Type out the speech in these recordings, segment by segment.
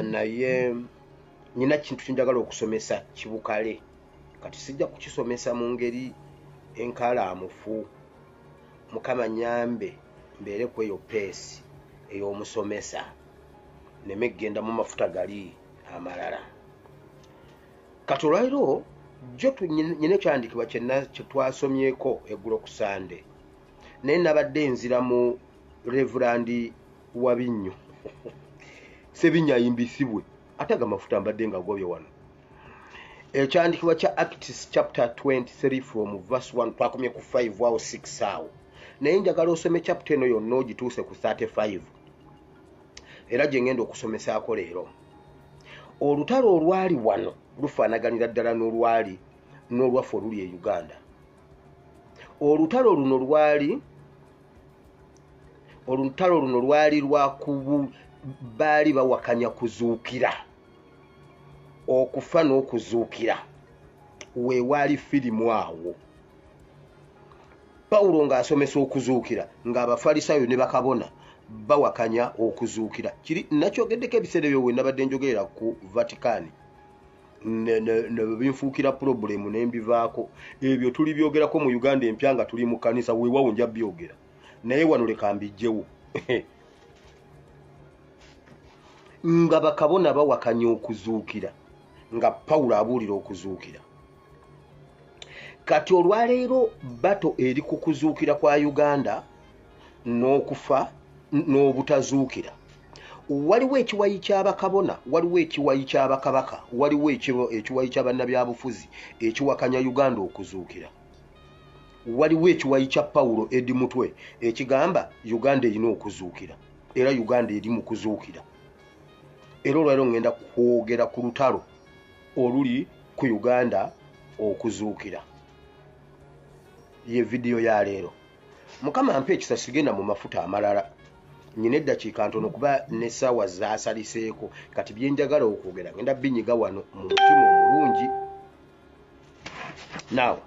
Naye nina kintu kyenjagala okusomesa kibukale. Kati sijja kukisomesa mu ngeri enkalaamufu. Mukama nyambe mbeere ku eyo peesi ey'omusomesa, neme kgenda mu mafuta gali amalala. Kati olwaliro jjo nyina ekyandikibwa kye twasomyeko eggulo ku Sande, naye nabadde nzira mu Reverandi Wabinnyo Sebinnyo ayimbisibwe, ate aga mafuta mbadde nga gobye wano. Ekyandikibwa kya Acts chapter 23 from verse 1, twakomye ku 5 awo 6 awo, naye njagala osome chapter eno yonna ogituuse ku 35, era gye ngenda okusomesaako leero. Olutalo olwali wano lufaanaganira ddala n'olwali n'olwaffe oluli e Uganda. Olutalo luno lwali, olutalo luno lwali lwa kubu, baali bawakanya kuzuukira, okufa n'okuzuukira. We waali firimu awo Pawulo ng'asomesa okuzuukira, ng'Abafalisaayo ne bakabona bawakanya okuzuukira. Kiri nakyogeddeko ebiseera ebyo we nabadde njogerera ku Vatican, ne binfuukira pulobulemu ne mbivaako. Ebyo tulibyogerako mu Uganda empya nga tuli mu kkanisa, weewaawo nja byogera, naye wano leka mbijjewo. Nga bakabona bawakanya okuzuukira, nga Pawulo abuulira okuzuukira. Kati olwaleero bato eri ku kuzuukira kwa Uganda n'okufa n'obutazuukira. Waliwo ekiwayi ky'abakabona, waliwo ekiwayi ky'abakabaka, waliwo ekiwayi ky'abannabyabufuzi ekiwakanya Uganda okuzuukira. Waliwo ekiwayi kya Pawulo Edi Mutwe ekigamba Uganda erina okuzuukira, era Uganda eri mu kuzuukira. Era olwaleero ngenda kwogera ku lutalo oluli ku Uganda okuzuukira. Ye vidiyo ya leero. Mukama ampe ekisa sigenda mu mafuta amalala. Nnyina eddakiika ntono kuba n'essaawa zaasaliseeko. Kati bye njagala okwogera ngenda binyiga wano mu mutima omulungi. Now,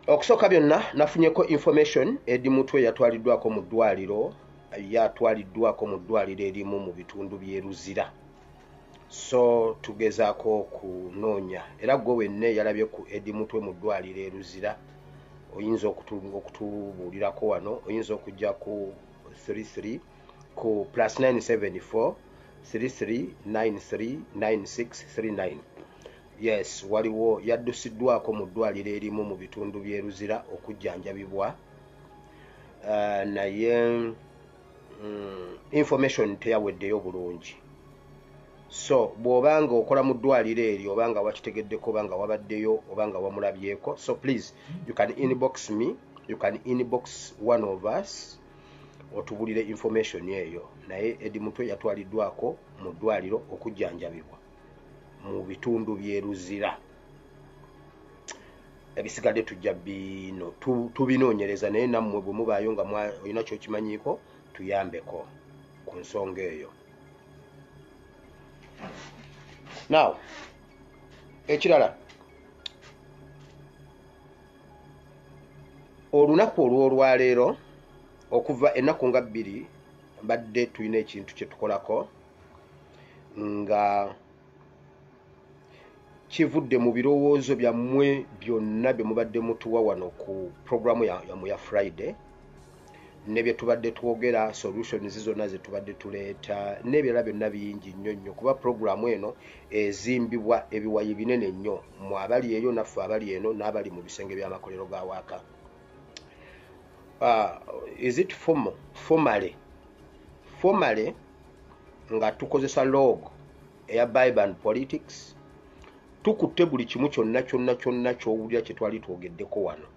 okusooka byonna nafunyeko information Edi Mutwe yatwaliddwako mu ddwaliro, yatwaliddwako mu ddwaliro erimu mu bitundu by'e Luzira. So tugezaako kunoonya, era gwe wenna eyalabye ku Edi Mutwe mu ddwaliro e Luzira oyinza okutubuulirako wano, oyinza okujja ku 33 ku plus 974 3393 9639. Yes, waliwo yaddusiddwako mu ddwaliro erimu mu bitundu by'e Luzira okujjanjabibwa, naye information teyaweddeyo bulungi. So bw'obanga okola mu ddwaliro eryo, obanga wakitegeddeko, obanga wabaddeyo, obanga wamulabyeko, so please you can inbox me, you can inbox one of us otubulire information eyo. Naye Edi Mutwe yatwaliddwako mu ddwaliro okujjanjabibwa mu bitundu by'e Luzira. Ebisigadde tujja bino tubinoonyereza, naye nammwe bwe mubaayo nga olina ky'okimanyiiko tuyambeko ku nsonga eyo. Now, ekirala, olunaku olw'olwaleero okuva ennaku nga bbiri mbadde tulina ekintu kye tukolako nga kivudde mu birowoozo byammwe byonna bye mubadde mutuwa wano ku programu yammwe ya Friday, ne bye tubadde twogera, solutions zonna ze tubadde tuleeta n'ebirala byonna bingi nnyo nnyo, kuba programu eno ezimbibwa ebiwayi binene nnyo, mmwe abali eyo naffe abali eno n'abali mu bisenge by'amakolero ga waaka. Is it formal? Formally. Formally nga tukozesa log eya Bible and Politics, tukutte buli kimu kyonna kyonna kyonna ky'owulira kye twali twogeddeko wano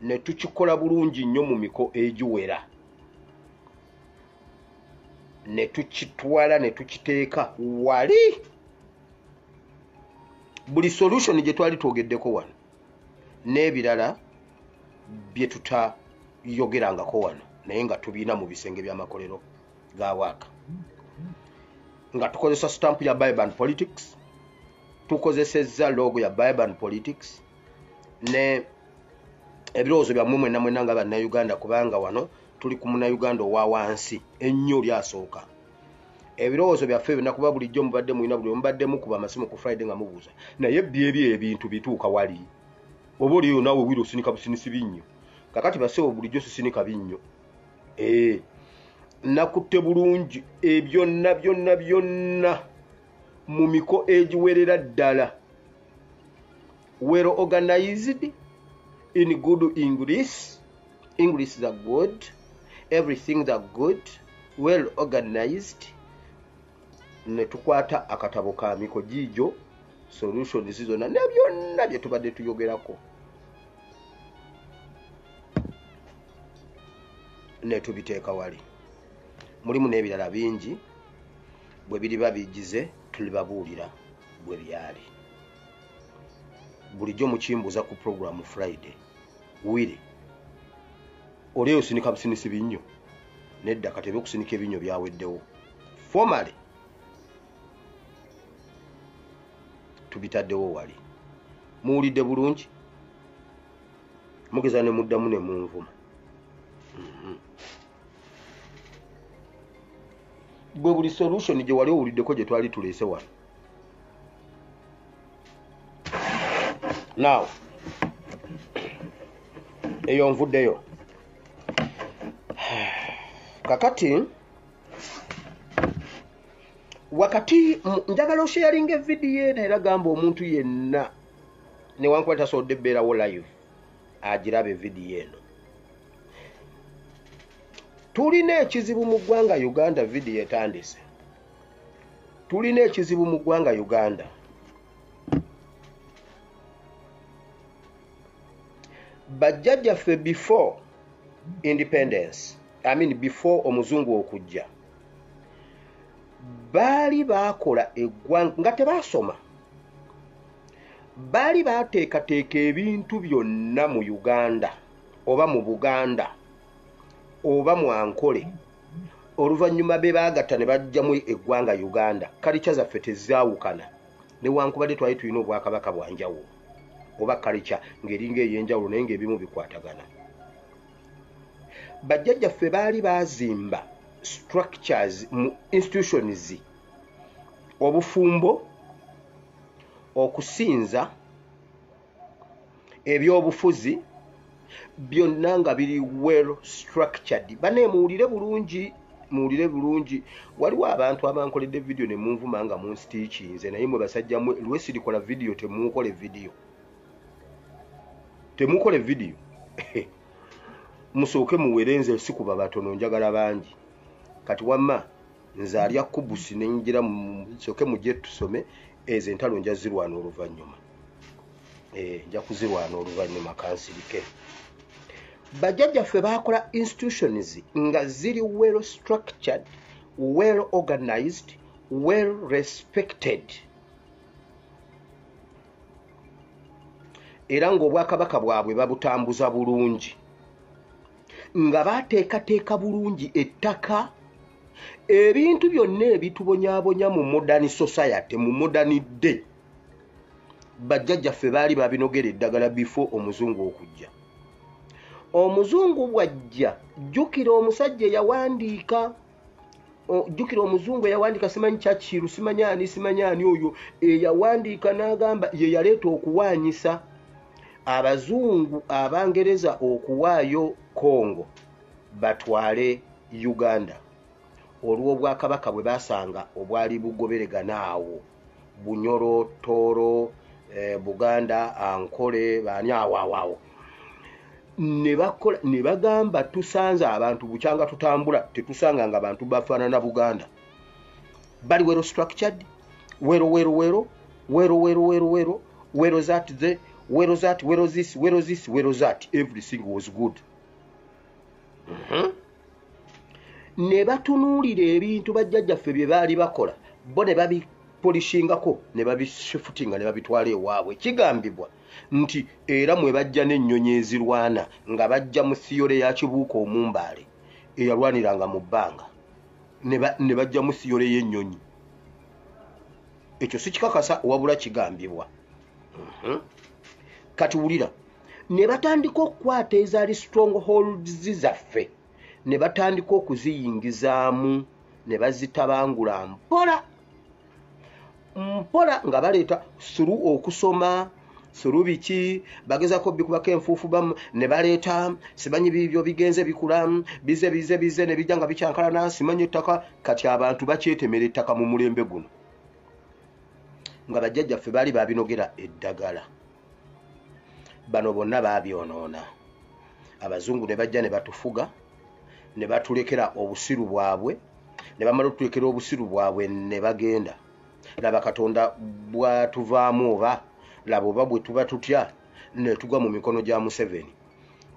ne tukikola bulungi nnyo mu miko egiwera, ne tukitwala ne tukiteeka wali buli solution gye twali twogeddeko wano n'ebirala bye tutayogerangako wano, naye nga tubiina mu bisenge by'amakolero ga waaka, nga tukozesa stamp ya Bible and Politics, tukozesezza logo ya Bible and Politics ne ebirowoozo byammwe mwenna mwenna nga Bannayuganda, kubanga wano tuli ku Munnayuganda owa wansi ennyo oli asooka. Ebirowoozo byaffe byonna, kuba bulijjo mubadde mulina, buli mubadde mukuba amasimu ku Friday nga mubuuza, naye byebyo ebintu bituuka wali oba oliyo naawe wira osinika businisi binnyo. Kakati basewo, bulijjo sisinika binnyo. Nakutte bulungi ebyonna byonna byonna mu miko egiwerera ddala, well organized in good English. English is a good, everything are good, well organized. Ne tukwata akatabo ka miko giijo, solutions zonna ne byonna bye tubadde tuyogerako ne tubiteeka wali. Mulimu n'ebirala bingi, bwe biriba bigize tulibabuulira bwe byali. Bulijjo mukimbuuza ku program Friday, wire oli osinika businisi binnyo. Nedda, kati ebyokusinika ebinnyo byaweddewo, formally tubitaddewo wali. Muwulidde bulungi, mugeza ne muddamu ne munvuma. Gwe buli solution gye wali owuliddeko gye twali tuleese wano. Now eyo nvuddeyo. Kakati wakati njagala osharinga evidiyo eno, era gamba omuntu yenna newankubadde tasobodde bbeerawo live agirabe evidiyo eno. Tulina ekizibu mu ggwanga Uganda. Vidiyo etandise. Tulina ekizibu mu ggwanga Uganda. Bajjajjaffe before independence, I mean before omuzungu okujja, baali baakola eggwanga nga tebaasoma. Baali baateekateeka ebintu byonna mu Uganda oba mu Buganda oba mu Ankole. Oluvannyuma be baagatta ne bajjamu eggwanga Uganda. Culture zaffe tezaawukana, newankubadde twali tulina obwakabaka bwa njawulo oba culture ng'eringa ey'enjawulo, naye ng'ebimu bikwatagana. Bajjajjaffe baali baazimba structures mu institutions, obufumbo, okusinza, ebyobufuzi byonna nga biri well structured. Bane, muwulire bulungi, muwulire bulungi. Waliwo abantu abankoledde vidiyo ne munvuma nga munsitiikinze, naye mwe basajja mwe, lwesirikola vidiyo temunkole vidiyo, temukole vidiyo, musooke muwerenze. Sikuba batono, njagala bangi. Kati wamma nze alya kubusi nenjira, musooke mujje tusome. Ezo entalo nja zirwana oluvannyuma, nja kuzirwana oluvannyuma, kansirike. Bajjajjaffe baakola institutions nga ziri well structured, well organized, well respected, era ng'obwakabaka bwabwe babutambuza bulungi, nga bateekateeka bulungi ettaka, ebintu byonna ebitubonyaabonya mu modern society, mu modern day. Bajjajjaffe baali babinogera eddagala before omuzungu okujja. Omuzungu bw'ajja, jjukira omusajja eyawandiika, jjukira omuzungu eyawandiika, simanyi Churchill, simanyi ani, simanyi ani, oyo eyawandiika n'agamba ye yaleeta okuwaanyisa abazungu Abangereza okuwaayo Congo batwale Uganda, olw'obwakabaka bwe basanga obwali bugoberegana awo, Bunyoro, Tooro, Buganda, Ankole, baani awo awo awo. Ne bakola ne bagamba, tusanze abantu bukyanga tutambula tetusanga nga bantu bafaanana Buganda, bali well structured, well well well well well well well well that the well that well this well this well that, everything was good. Ne batunuulira ebintu bajjajjaffe bye baali bakola, bo ne babipolishingako ne babishifutinga ne babitwala ewaabwe. Kigambibwa nti era mwe bajja n'ennyonyi ezirwana, nga bajja mu theory ya Kibuuka Omumbaale eyalwaniranga mu bbanga, ne bajja mu theory y'ennyonyi. Ekyo si kikakasa, wabula kigambibwa. Kati wulira, ne batandika okukwata ezaali strongholds zaffe ne batandika okuziyingizaamu. Ne bazitabangula mpola mpola nga baleeta suru okusoma suru biki, bagezako bikubako enfuufu, bamu ne baleeta simanyi bibyo bigenze bikula, bize bize bize ne bijja nga bikyankalana, simanyi ettaka. Kati abantu bakyetemera ettaka mu mulembe guno, nga bajjajjaffe baali babinogera eddagala. Bano bonna baabyonoona. Abazungu ne bajja ne batufuga, ne batulekera obusiru bwabwe, ne bamala otulekera obusiru bwabwe ne bagenda. Laba Katonda bwatuvaamu, oba laba oba bwe tuba tutya, ne tugwa mu mikono gya Museveni.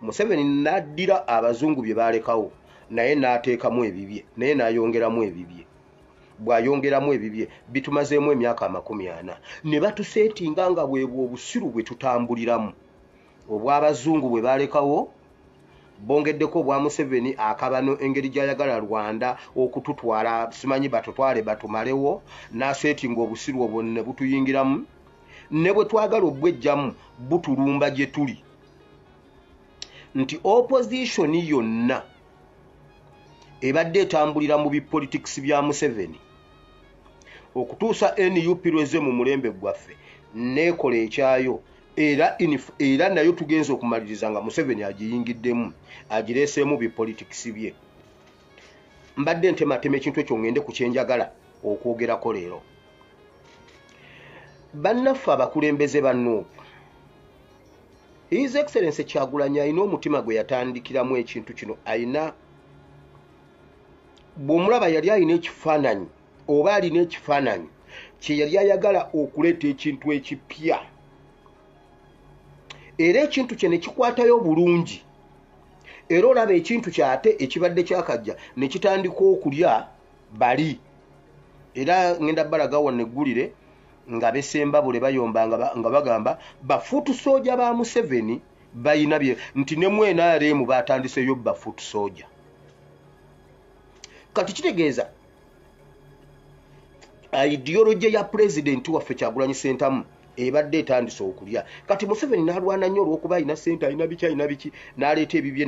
Museveni n'addira abazungu bye baalekawo, naye n'ateekamu ebibye, naye n'ayongeramu ebibye. Bw'ayongeramu ebibye, bitumazeemu emyaka 40, ne batuseetinga nga bwebwe obusiru bwe tutambuliramu obw'abazungu bwe baalekawo, bongeddeko obwa Museveni akabano, engeri gy'ayagala Rwanda okututwala, simanyi batutwale batumalewo, n'aseetinga obusiru obwo ne butuyingiramu, ne bwe twagala obwejjamu butulumba gye tuli. Nti opposition yonna ebadde etambulira mu bipolitics bya Museveni okutuusa NUP lweze mu mulembe gwaffe neekola ekyayo, era nayo tugenze okumaliriza nga Museveni agiyingiddemu, agireeseemu bipolitics bye. Mbadde ntematema ekintu ekyo, ngende ku kyenjagala okwogerako leero. Bannaffe abakulembeze ba NUP, His Excellence Kyagulanyi alina omutima gwe yatandikiramu ekintu kino. Ayina bw'omulaba yali alina ekifaananyi, oba alina ekifaananyi kye yali ayagala okuleeta, ekintu ekipya, era ekintu kye ne kikwatayo bulungi. Era olaba ekintu kyate ekibadde kyakajja ne kitandika okulya bali. Era ngenda balaga wano eggulire nga besembabule bayomba nga bagamba ba foot soldier ba Museveni bayina bye, nti ne mu NRM batandiseyo ba foot soldier. Kati kitegeeza ideology ya pulezidenti waffe Kyagulanyi Ssentamu ebadde etandise okulya. Kati Museveni n'alwana nnyo olw'okuba alina ssente, alina biki, alina biki, n'aleeta ebibye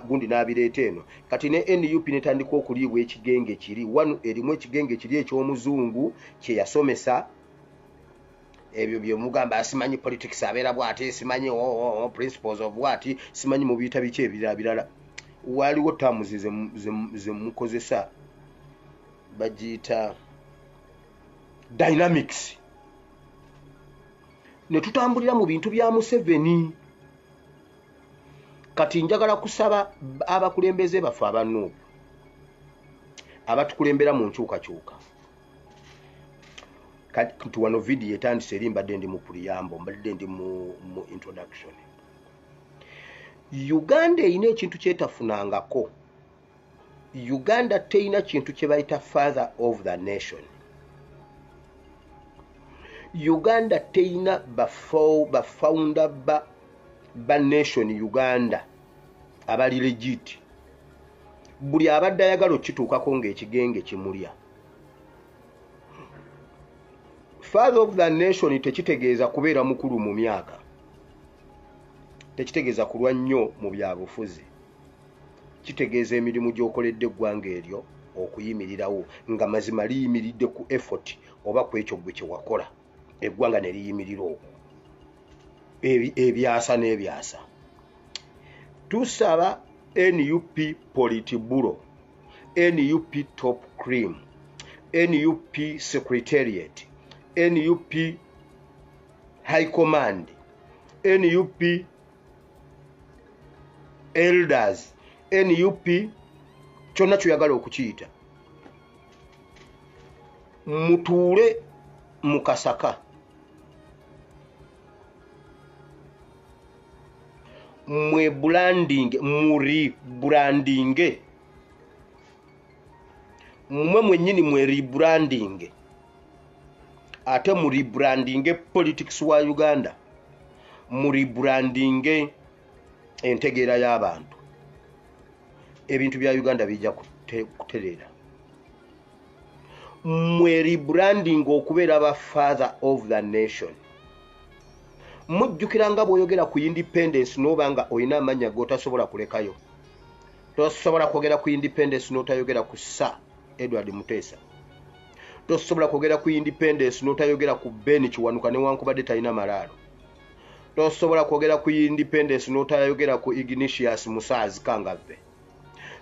gundi n'abireeta eno. Kati ne NUP netandika okuliibwa ekigenge kiri wano, erimu ekigenge kiri eky'omuzungu kye yasomesa, ebyo byemugamba simanyi politics abeera bw'ati, simanyi principles of what, simanyi mubiyita biki ebirala birala. Waliwo terms zemukozesa, bagiyita dynamics. Ne tutambulira mu bintu bya Museveni. Kati njagala kusaba abakulembeze baffe aba NUP abatukulembera mu nkyukakyuka. Kati wano vidiyo etandise eri, mbadde ndi mu preamble, mbadde ndi mu introduction. Uganda erina ekintu kyetafunangako. Uganda terina kintu kye bayita father of the nation. Uganda terina bafounder ba nation Uganda abali legit. Buli abadde ayagala okituukako ng'ekigenge kimulya. Father of the nation tekitegeeza kubeera mukulu mu myaka, tekitegeeza kulwa nnyo mu byabufuzi, kitegeeza emirimu gy'okoledde eggwanga eryo okuyimirirawo, nga mazima liyimiridde ku effort oba ku ekyo gwe kyewakola, eggwanga ne liyimirira okwo ebyasa n'ebyasa. Tusaba NUP Politburo, NUP top cream, NUP secretariat, NUP high command, NUP elders, NUP kyonna kyoyagala okukiyita, mutuule mu kasaka, mwe branding, muri branding mwe mwennyini, mwe rebranding, ate mu rebranding politics wa Uganda, mu rebranding entegeera y'abantu. Ebintu bya Uganda bijja kutereera. Mwe rebranding okubeera ba father of the nation. Mujjukira nga bw'oyogera ku independence n'oba nga olina amannya g'otasobola kulekayo. Tosobola kwogera ku independence n'otayogera ku Sir Edward Mutesa. Tosobola kwogera ku independence n'otayogera ku Ben Kiwanuka newankubadde talina malaalo. Tosobola kwogera ku independence n'otayogera ku Ignatius Musaazi Kangavve.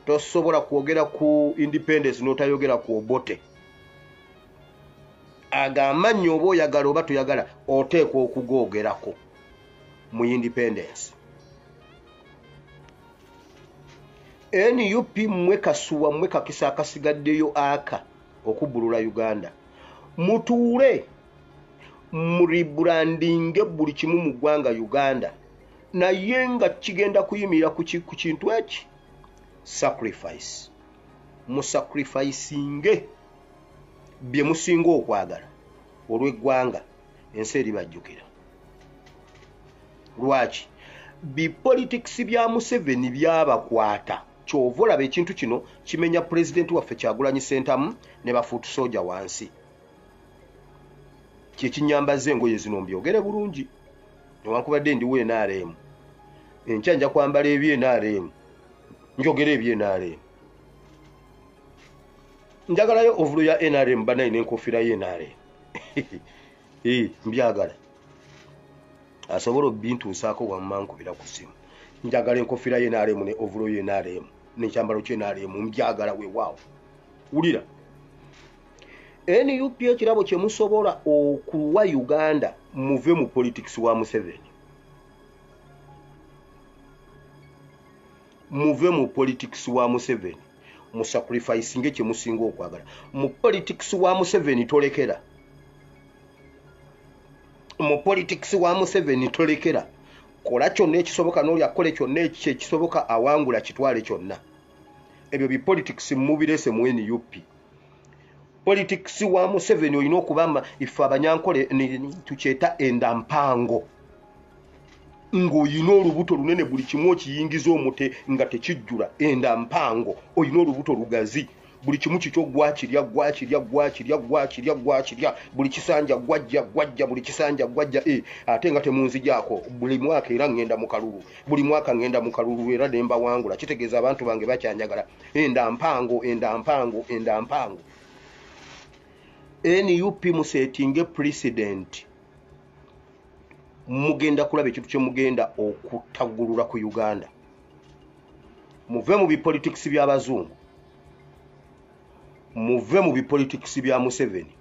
Tosobola kwogera ku independence n'otayogera ku Obote. Agamanyi oba oyagala oba toyagala oteekwa okugoogerako mu independence. NUP mmwe kasuwa mmwe kakisa akasigaddeyo aka okubbulula Uganda. Mutuule murebrandinge buli kimu mu ggwanga Uganda, naye nga kigenda kuyimirira ku kintu eki sacrifice. Musacrificinge bye musinga okwagala olw'eggwanga, ensi eribajjukira. Lwaki? Bipolitics bya Museveni byabakwata. Ky'ova olaba ekintu kino kimenya pulezidenti waffe Kyagulanyi Ssentamu ne bafuutu soja wansi. Kyekinyambaza engoye zino mbyogere bulungi, newankubadde ndiwo NRM. Enkya nja kwambala ebye NRM, njogere ebye NRM. Njagalayo ovulo ya NRM banayi n'enkofiira ye NRM. Mbyagala. Asobola obintuusaako wamma nkubira ku ssimu. Njagala enkofiira ye NRM ne ovulo ye NRM n'ekyambalo kye NRM, mbyagala weewaawo. Wulira. NUP ekirabo kye musobola okuwa Uganda, muve mu politics wa Museveni. Muve mu politics wa Museveni. Musacrificinge kye musinga okwagala. Mu politics wa Museveni tolekera. Mu politics wa Museveni tolekera. Kola kyonna ekisoboka n'oli akole kyonna ekisoboka awangula kitwale kyonna. Ebyo bi politics mubirese mu NUP. Politics wa Museveni olina okubamba ife abanyankole tukyeta enda mpango. Ng'olina olubuto lunene buli kimu okiyingiza omute nga tekijjula. Enda mpango, olina olubuto lugazi, buli kimu kikyo gwakirya gwakirya gwakirya gwakirya gwakirya, buli kisanja gwajja gwajja, buli kisanja gwajja. Ate nga temunzijaako buli mwaka era ngenda mu kalulu, buli mwaka ngenda mu kalulu era ne mbawangula. Kitegeeza abantu bange bakyanjagala. Enda mpango, enda mpango, enda mpango. NUP musetinge president, mugenda kulaba ekintu kye mugenda okutagulula ku Uganda. Muve mu bipolitics by'abazungu, muve mu bipolitics bya Museveni.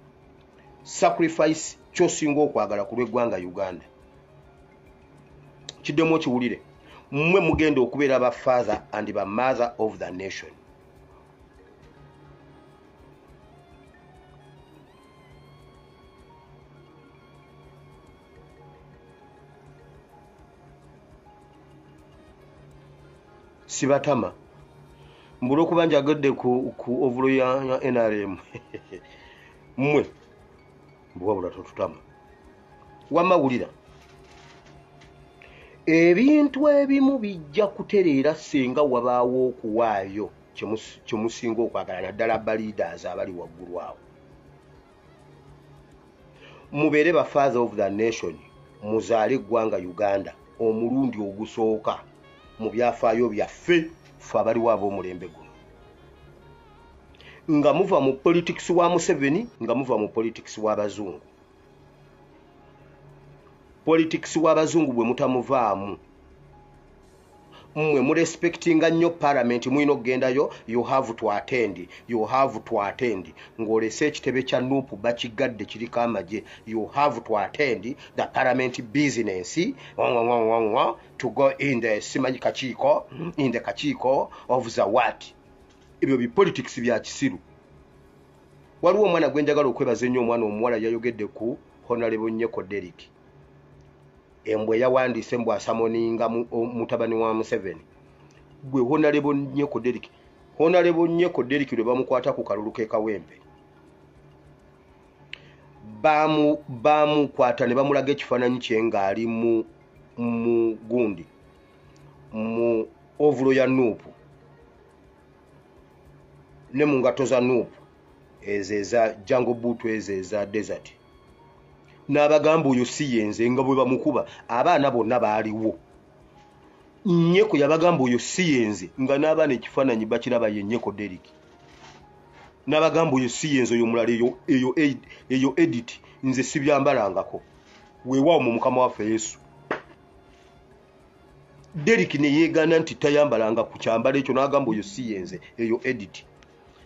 Sacrifice ky'osinga okwagala ku lw'eggwanga Uganda. Kiddemu okiwulire. Mmwe mugenda okubeera ba father and ba mother of the nation. Sibatama mbula okuba njagadde ku ovulo ya NRM. Mmwe mbwabula totutama. Wamma wulira. Ebintu ebimu bijja kutereera singa wabaawo okuwaayo kye musinga okwagala, naddala ba leaders abali waggulu awo. Mubeere ba father of the nation, muzaale eggwanga Uganda omulundi ogusooka mu byafaayo byaffe ffe abaliwo ab'omulembe guno. Nga muva mu politics wa Museveni, nga muva mu politics w'abazungu. Politics w'abazungu bwe mutamuvaamu, mmwe murespectinga nnyo parliament, mulina okugendayo, you have to attend, you have to attend. Ng'olese ekitebe kya NUP bakigadde kiriko amagye, you have to attend the parliament business to go in the simanyi kakiiko, in the kakiiko of the what. Ebyo bi politics bya kisiru. Waliwo omwana gwe njagala okwebaza ennyo, omwana omuwala yayogedde ku Honorable Nyeko Derrick. Embwe yawandiise mbw asamoninga mutabani wa Museveni. Gwe Honorable Nyeko Derrick. Honorable Nyeko Derrick lwe bamukwata ku kalulu k'e Kawempe. Bamukwata ne bamulaga ekifaananyi kye ng'ali mu gundi, mu ovulo ya NUP ne mu ngatto za NUP ezo eza Jungle Boot, ezo eza desert. N'abagamba oyo si yenze, nga bwe bamukuba abaana bonna baaliwo. Nyeko yabagamba oyo si yenze, nga n'abaana ekifaananyi bakiraba ye Nyeko Derrick. N'abagamba oyo si yenze, oyo mulala, eyo edit, nze sibyambalangako. Weewaawo mu Mukama waffe Yesu. Derrick ne yeegaana nti tayambalanga ku kyambalo ekyo, n'agamba oyo si yenze, eyo edit.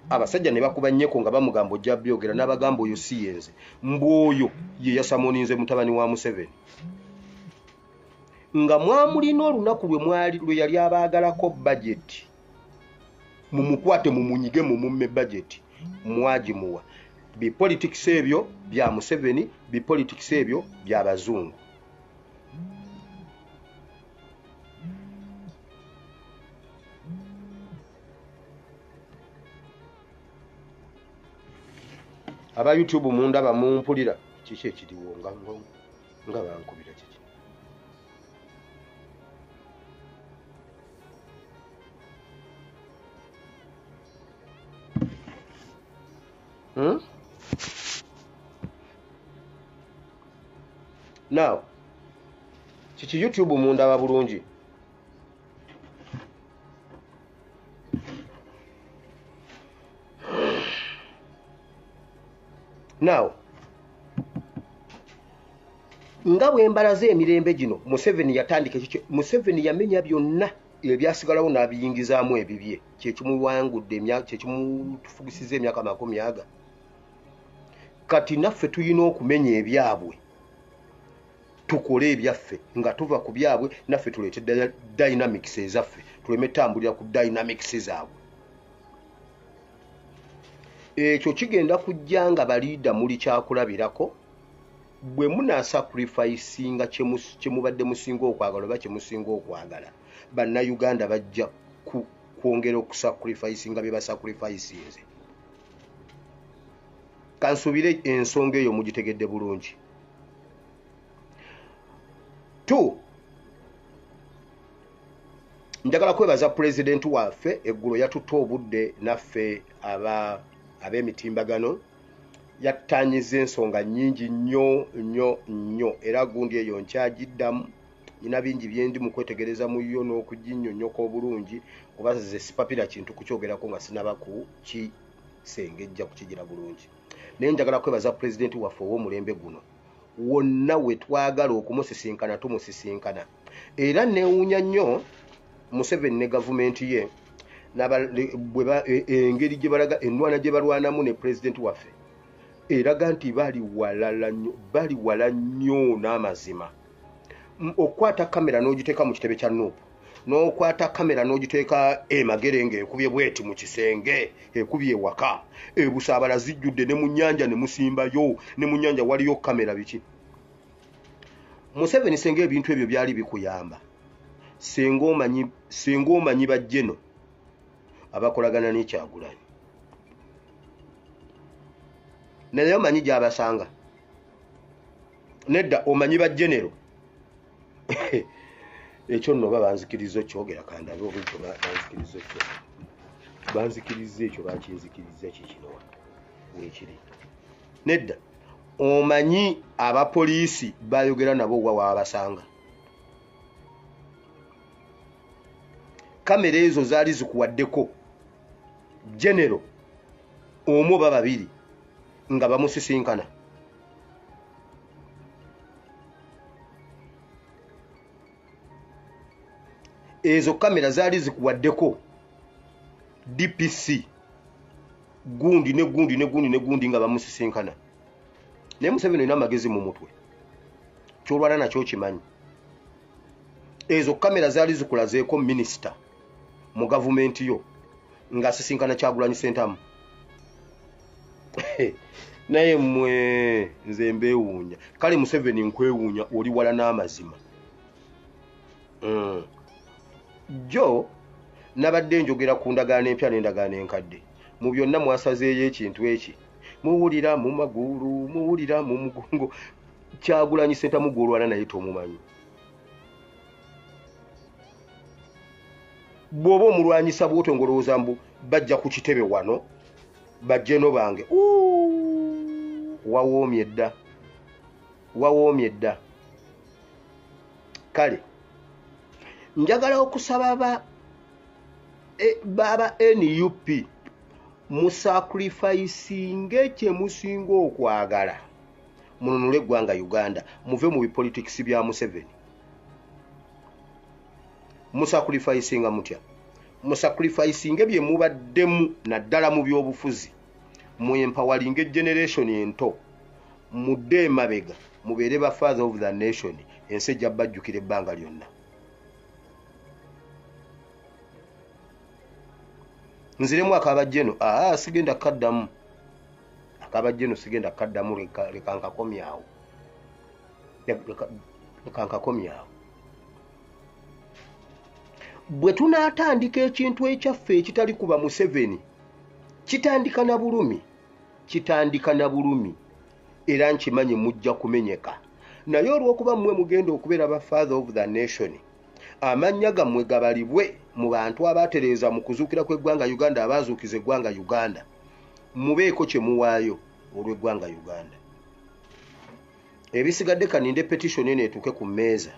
Abasajja ne bakuba nnyeko nga bamugamba ojja byogera, n'abagamba oyo si yenze, mbu oyo ye yasamoninze mutabani wa Museveni. Nga mwamulina olunaku lwe yali abaagalako bajeti, mumukwate mumunyige mumumme bajeti, mwagimuwa. Bipolitics ebyo bya Museveni, bipolitics ebyo bya bazungu. Aba YouTube mundaba mumpulira, kiki ekiriwo nga bankubira kiki? Now, kiki YouTube mundaba bulungi? Now, nga bwe mbalaze emirembe gino, Museveni yatandika ekyo. Museveni yamenya byonna ebyasigalawo n'abiyingizaamu ebibye, kyekimuwangudde, kyekimutufugisiza emyaka 20. Kati naffe tulina okumenya ebyabwe, tukole ebyaffe nga tuva ku byabwe, naffe tuleete dynamics ezaffe, tuleme tambulira ku dynamics zaabwe. Ekyo kigenda kujja nga baliida muli kyakulabirako bwe munaasacrificinga kye mubadde musinga okwagala oba kye musinga okwagala. Bannayuganda bajja kwongera okusacrificinga bye basacrificinze. Kansuubire ensonga eyo mugitegedde bulungi. 2, njagala kwebaza pulezidenti waffe, eggulo yatutte obudde naffe ab'emitimbagano, yattanyiza ensonga nnyingi nnyo nnyo nnyo, era gundi eyo nkyagiddamu, nina bingi bye ndi mu kwetegereza mu yo n'okuginnyonnyoka obulungi, kuba ze sipapira kintu kukyogerako nga sinaba kukisengejja kukigira bulungi. Naye njagala kwebaza pulezidenti waffe ow'omulembe guno, wonna we twagala okumusisinkana tumusisinkana. Era neewuunya nnyo Museveni ne gavumenti ye engeri gye balaga ennwana gye balwanamu ne pulezidenti waffe eraga nti bali wala nnyo n'amazima. Okukwata kamera n'ogiteeka mu kitebe kya NUP, n'okwata kamera n'ogiteeka e Magere ng'ekubye bweti mu kisenge, ekubye ewaka, ebusaabala zijjudde ne mu nnyanja ne musimbayo, ne mu nnyanja waliyo kamera biki. Museveni senga ebintu ebyo byali bikuyamba, senga omanyi bajjeno abakolagana ne Kyagulanyi, naye omanyi gy'abasanga. Nedda omanyi bajjenero ekyo nno oba banzikiriza okyogera, kandabe oba ekyo banzikiriza okyogera, banzikiriza ekyo bakinzikiriza kikino weekiri. Nedda omanyi abapoliisi bayogera nabo wa waabasanga. Kamera ezo zaali zikuwaddeko genero omu oba babiri nga bamusisinkana. Ezo kamera zaali zikuwaddeko DPC gundi ne gundi ne gundi ne gundi nga bamusisinkana. Naye Museveni olina amagezi mu mutwe, ky'olwana nakyo kimanyi. Ezo kamera zaali zikulazeeko minisita mu gavumenti yo ng'asisinkana Kyagulanyi Ssentamu. Naye mmwe nze mbeewuunya. Kale Museveni nkwewuunya, oli wala n'amazima. Jo nabadde njogera ku ndagaano empya n'endagaano enkadde. Mu byonna mwasazeeyo ekintu eki, muwulira mu magulu, muwulira mu mugongo. Kyagulanyi Ssentamu gw'olwana naye tomumanyi. Bw'oba omulwanyisa bw'otyo ng'olowooza mbu bajja ku kitebe wano bajjeno bange, wawoomye dda, wawoomye dda. Kale njagala okusaba baba NUP Musacrificinge kye musinga okwagala, mununule eggwanga Uganda, muve mu bipolitics bya Museveni. Musacrificinga mutya? Musacrificinge bye mubaddemu naddala mu byobufuzi, muempawalinge generation ento, mudde emabega, mubeere ba father of the nation. Ensi ejja bajjukira ebbanga lyonna. Nziremu akabajjeno. Aa, sigenda kaddamu akabajjeno, sigenda kaddamu. Leka nkakomyawo, leka nkakomyawo. Bwe tunaatandika ekintu ekyaffe ekitali kuba Museveni, kitandika na bulumi, kitandika na bulumi, era nkimanyi mujja kumenyeka. Naye olw'okuba mmwe mugenda okubeera ba father of the nation, amannya gammwe gabalibwe mu bantu abatereeza mu kuzuukira kw'eggwanga Uganda, abaazuukiza eggwanga Uganda, mubeeko kye muwaayo olw'eggwanga Uganda. Ebisigadde kaninde petition eno etuuke ku mmeeza,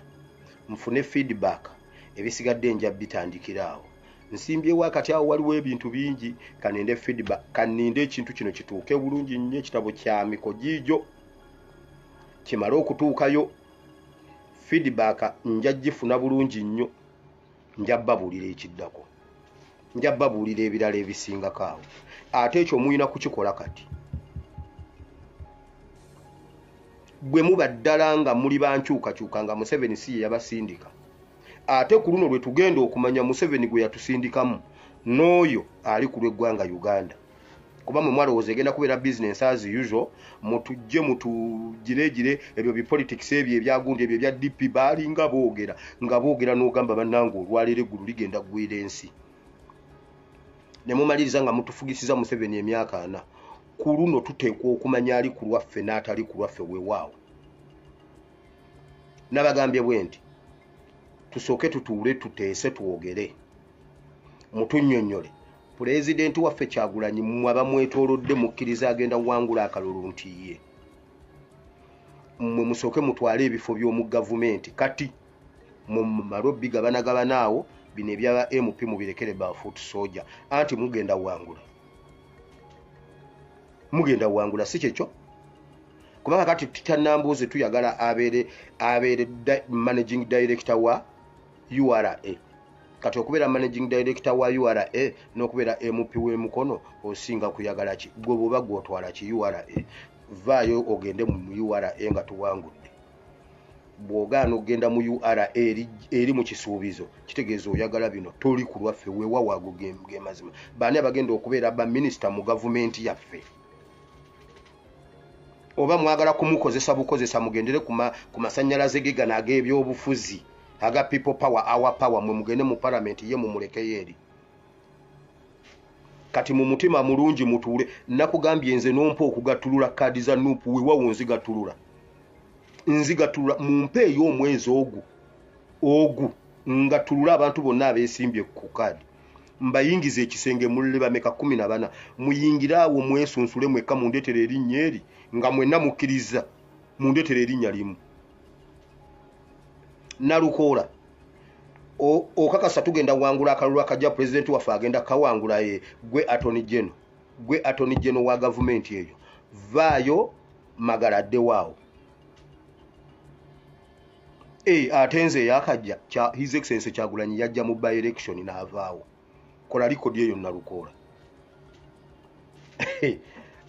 nfune feedback. Ebisigadde nja bitandikira awo. Nsimbyewo akati awo, waliwo ebintu bingi. Kaninde feedback, kaninde ekintu kino kituuke bulungi nnyo. Ekitabo kya miko giijo kimale okutuukayo, feedback nja gifuna bulungi nnyo, nja babuulira ekiddako, nja babuulira ebirala ebisingako awo. Ate ekyo mulina kukikola kati. Bwe muba ddala nga muli bankyukakyuka, nga Museveni si ye yabasindika, ate ku luno lwe tugenda okumanya Museveni gwe yatusindikamu n'oyo ali ku lw'eggwanga Uganda. Kuba mwe mwalowooza egenda kubeera business as usual, mutujje mutugiregire ebyo bipolitics ebyo ebyagundi ebyo ebya DP. Baalinga boogera nga boogera n'ogamba, bannange, olwaleero eggulu ligenda ggwira ensi. Ne mumaliriza nga mutufugisiza Museveni emyaka 40. Ku luno tuteekwa okumanya ali ku lwaffe n'atali ku lwaffe. Weewaawo nabagambye bwe nti tusooke tutuule, tuteese, twogere, mutunnyonnyole. Pulezidenti waffe Kyagulanyi, mmwe abamwetoolodde, mukkiriza agenda wangula akalulu? Nti ye mmwe musooke mutwale ebifo by'omu gavumenti. Kati mumale obigabanagabana awo, bino ebyaba MP mubirekere ba foot soldier. Anti mugenda wangula, mugenda wangula, si kyekyo? Kubanga kati titanambuuzi tuyagala abeere managing director wa URA. Kati okubeera managing director wa URA n'okubeera MP w'emukono, osinga kuyagala ki? Gwe bwoba gwotwala ki? URA. Vaayo ogende mu URA nga tuwangudde. Bw'ogaana okugenda mu URA eri mu kisuubizo, kitegeeza oyagala bino, toli ku lwaffe. Weewaawo, ago ge mazima. Baani abagenda okubeera baminisita mu gavumenti yaffe? Oba mwagala kumukozesa bukozesa, mugendere ku masannyalaze ge gano ag'ebyobufuzi aga people power, our power. Mwe mugende mu palamenti, ye mumulekeyo eri. Kati mu mutima mulungi mutuule. Nakugambye nze nompa okugattulula kaadi za NUP, wewawo nzigattulula, nzigattulula. Mumpeeyo omwezi ogu ogu ngattulule abantu bonna abeesimbye ku kaadi, mbayingiza ekisenge. Mulule bameka? 14. Muyingire awo, mwesunsule mwekka, mundeetera erinnya eri nga mwenna mukkiriza. Mundeetera erinnya limu. Nalukoola, okakasa tugenda wangula akalulu akajja? Pulezidenti waffe agenda kawangula? Ye gwe attorney general, gwe attorney general wa gavumenti eyo, vaayo Magala addewaawo. E, ate nze eyakajja, His Excellence Kyagulanyi yajja mu by election n'avaawo. Kola likodi eyo, Nalukoola.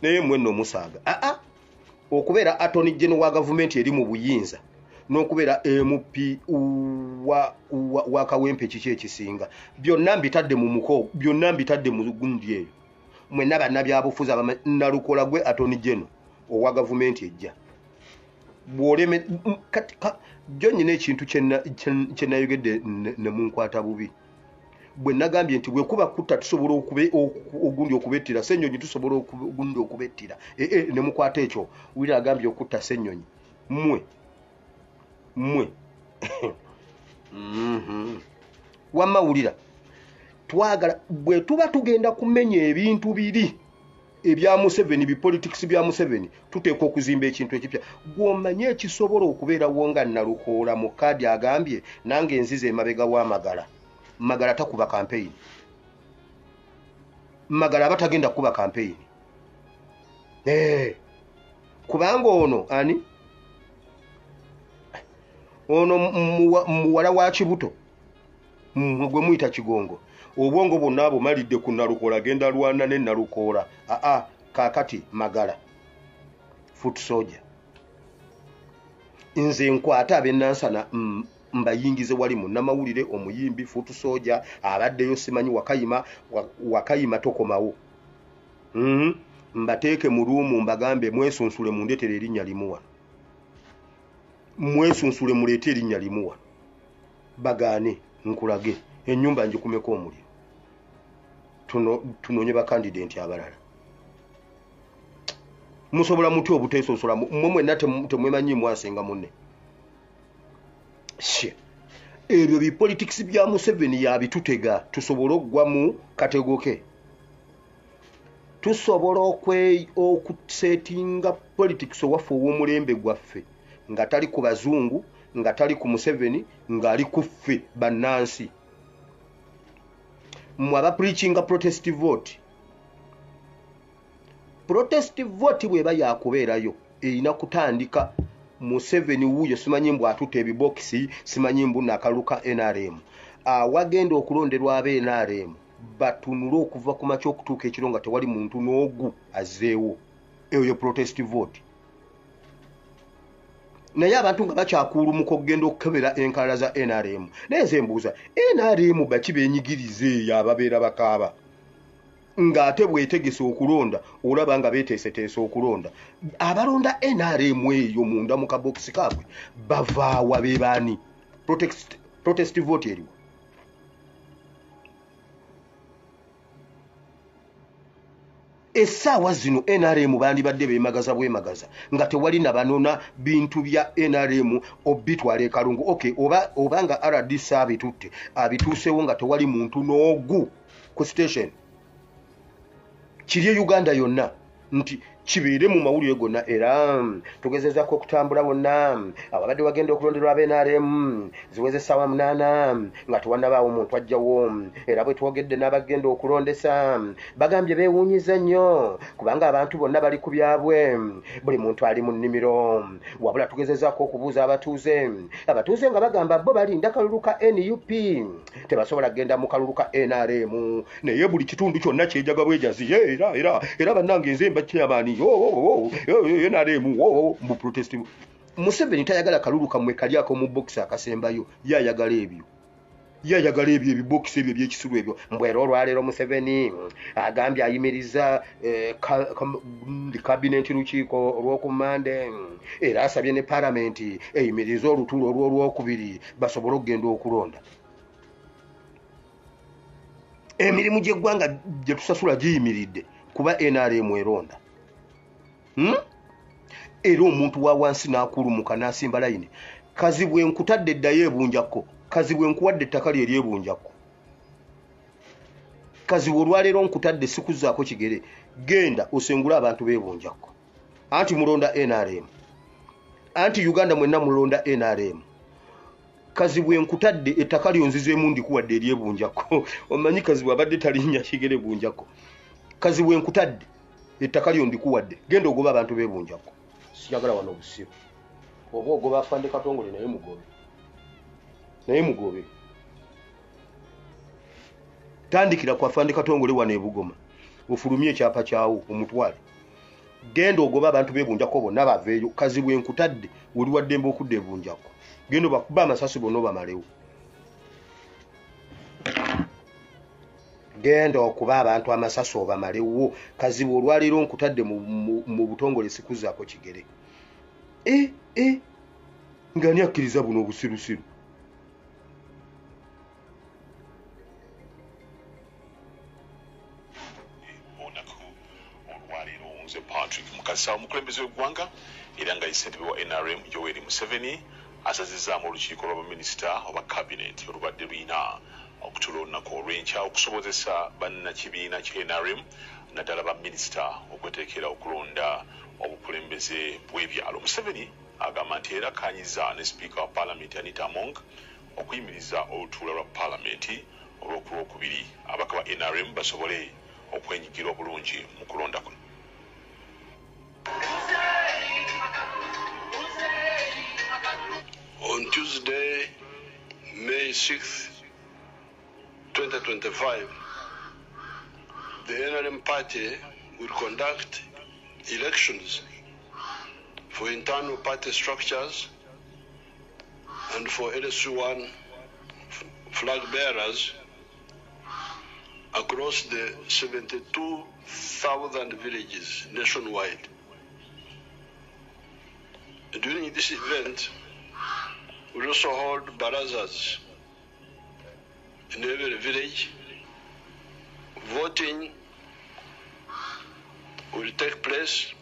Naye mwe nno musaaga. Aa, okubeera attorney general wa gavumenti eri mu buyinza n'okubeera MP wa Kawempe, kiki ekisinga? Byonna mbitadde mu muko, byonna mbitadde mu gundi eyo. Mwenna bannabyabufuzi, Nalukola, gwe attorney general owa gavumenti ejja. Bwoleme kati jo nyina ekintu kye nayogedde ne munkwata bubi, bwe nagambye nti bwe kuba kutta tusobola ogundi okubettira Ssennyonyi, tusobola ogundi okubettira ee ne mukwata ekyo. Wulira, agambye okutta Ssennyonyi. Mmwe mmwe Wamma wulira, twagala bwe tuba tugenda kumenya ebintu biri ebya Museveni, bipolitics bya Museveni, tuteekwa okuzimba ekintu ekipya. Gw'omanye ekisobola okubeerawo nga Nalukoola mu kaadi agambye nange nziza emabega w'Amagala. Magala takuba kampeyini. Magala abatagenda kuba campaign. Kubanga ono ani ono muwala wa Kibuto gwe muyita Kigongo, obwongo bwonna bumalidde ku Nalukoola, genda lwana ne Nalukoola. Aa kaakati Magala foot soldier, nze nkwata ab'ennansana mbayingize wali munnamawulire, omuyimbi, foot soldier abaddeyo simanyi Wakayima, Wakayima tokomawo. Mbateeke mu ruumu mbagambe mwesunsule mundeetere erinnya limu wano, mwesunsule muleete erinnya limu wano, bagaane nkulage ennyumba ngikumeko omuliro, tunoonye bakandidenti abalala. Musobola mutya obuteesosola? Mmwe mwenna temwemanyi mwasenga munne. Ebyo bipolitics bya Museveni yabitutega tusobole okugwa mu katego ke. Tusobola okusetinga politics owaffe ow'omulembe gwaffe nga tali ku bazungu, nga tali ku Museveni, ng'ali ku ffe bannansi. Mmwe aba preachinga protest vote, protest vote bw'eba yakubeerayo erina kutandika Museveni wuuyo simanyi mbu atutte ebibokisi, simanyi mbu nakalulu ka NRM. Awagenda okulonderwa abe NRM batunule okuva ku makya okutuuka ekiro nga tewali muntu n'ogu azzeewo. Eyo ye protest vote. Naye abantu nga bakyakuulumuka okugenda okukebera enkalala za NRM. Naye nze mbuuza, NRM baki beenyigiriza eyo ababeera bakaaba ng'ate bwetegese okulonda, olaba nga beeteeseteese okulonda? Abalonda NRM eyo munda mu kabokisi kaabwe bavaawa? Be baani? Protest vote eriwa? Essaawa zino NRM bandibadde beemagaza bwemagaza nga tewali na banona bintu bya NRM obitwala e Kalungu. Okay, oba nga RDC abitutte abituusewo nga tewali muntu n'ogu ku station, kiri e Uganda yonna nti kibeere mu mawulire gonna. Era tugezezaako okutambula wonna awabadde wagenda okulonderwa abe NRM, ziweze essaawa 8 nga tewannabaawo muntu ajjawo. Era bwe twogedde n'abagenda okulondesa bagambye beewuunyiza nnyo kubanga abantu bonna bali ku byabwe, buli muntu ali mu nnimiro. Wabula tugezezaako okubuuza abatuuze, abatuuze nga bagamba bo balinda kalulu ka NUP, tebasobola kugenda mu kalulu ka NRM. Naye buli kitundu kyonna kyejaga bwejazi, era era era bannange nze mba chairman NRM mu protest. Museveni tayagala kalulu kammwe kali ako mu bokisi akasembayo, ye ayagala ebyo, ye ayagala ebyo ebibokisi ebyo ebyekisiru ebyo. Mbwera olwaleero Museveni agambye ayimiriza kabineti lukiiko olw'okumande, era asabye ne palamenti eyimirize olutuulo olw'olwokubiri basobole okugenda okulonda. Emirimu gy'eggwanga gye tusasula giyimiridde kuba NRM eronda. Era omuntu wa wansi n'akulumuka n'asimba layini. Kazibwe nkutadde eddayo ebunjakko, Kazibwe nkuwadde ettaka lye eryebunjakko, Kazibwe olwaleero nkutadde sikuzzaako kigere, genda osengule abantu b'ebunjakko. Anti mulonda NRM, anti Uganda mwenna mulonda NRM. Kazibwe nkutadde ettaka lyonzizeemu ndikuwadde eryebunjakko. Omanyi Kazibwe abadde talinnya kigere bunjakko. Kazibwe nkutadde ettaka lyo ndikuwadde, genda ogoba abantu b'ebunjakko, siyagala wano obusiru. Oba ogoba afande Katongole, naye mugobe, naye mugobe. Tandikira ku afande Katongole wano ebugoma, ofulumye ekyapa kyawo omutwale, genda ogoba abantu b'ebunjako bonna baveeyo. Kazibwe nkutadde, oli waddembe okudda ebunjako, genda obakuba amasasi bonna obamalewo. Genda okuba abantu amasasi obamalewo. Kazibwe olwaleero nkutadde mu butongole, sikuzaako kigere. E, e, nga ani akkiriza buno obusirusiru? Olunaku olwaleero nze Patrick Mukasa. Omukulembeze w'eggwanga era nga ye ssentebe wa NRM Yoweri Museveni asazizaamu olukiiko lw'abaminisita oba cabinet olubadde lulina okutuula olunaku olw'enkya okusobozesa bannakibiina ki NRM naddala baminisita okweteekera okulonda obukulembeze bw'ebyalo. Museveni agamba nti era akkaanyiza ne sipiika wa paalamenti Anita Among okuyimiriza olutuula lwa paalamenti olw'okulwokubiri ababaka ba NRM basobole Okwenyigira obulungi mu kulonda kuno. On Tuesday, May 6th, 2025, the NRM party will conduct elections for internal party structures and for LSU1 flag bearers across the 72,000 villages nationwide. During this event, we also hold barazas in every village. Voting will take place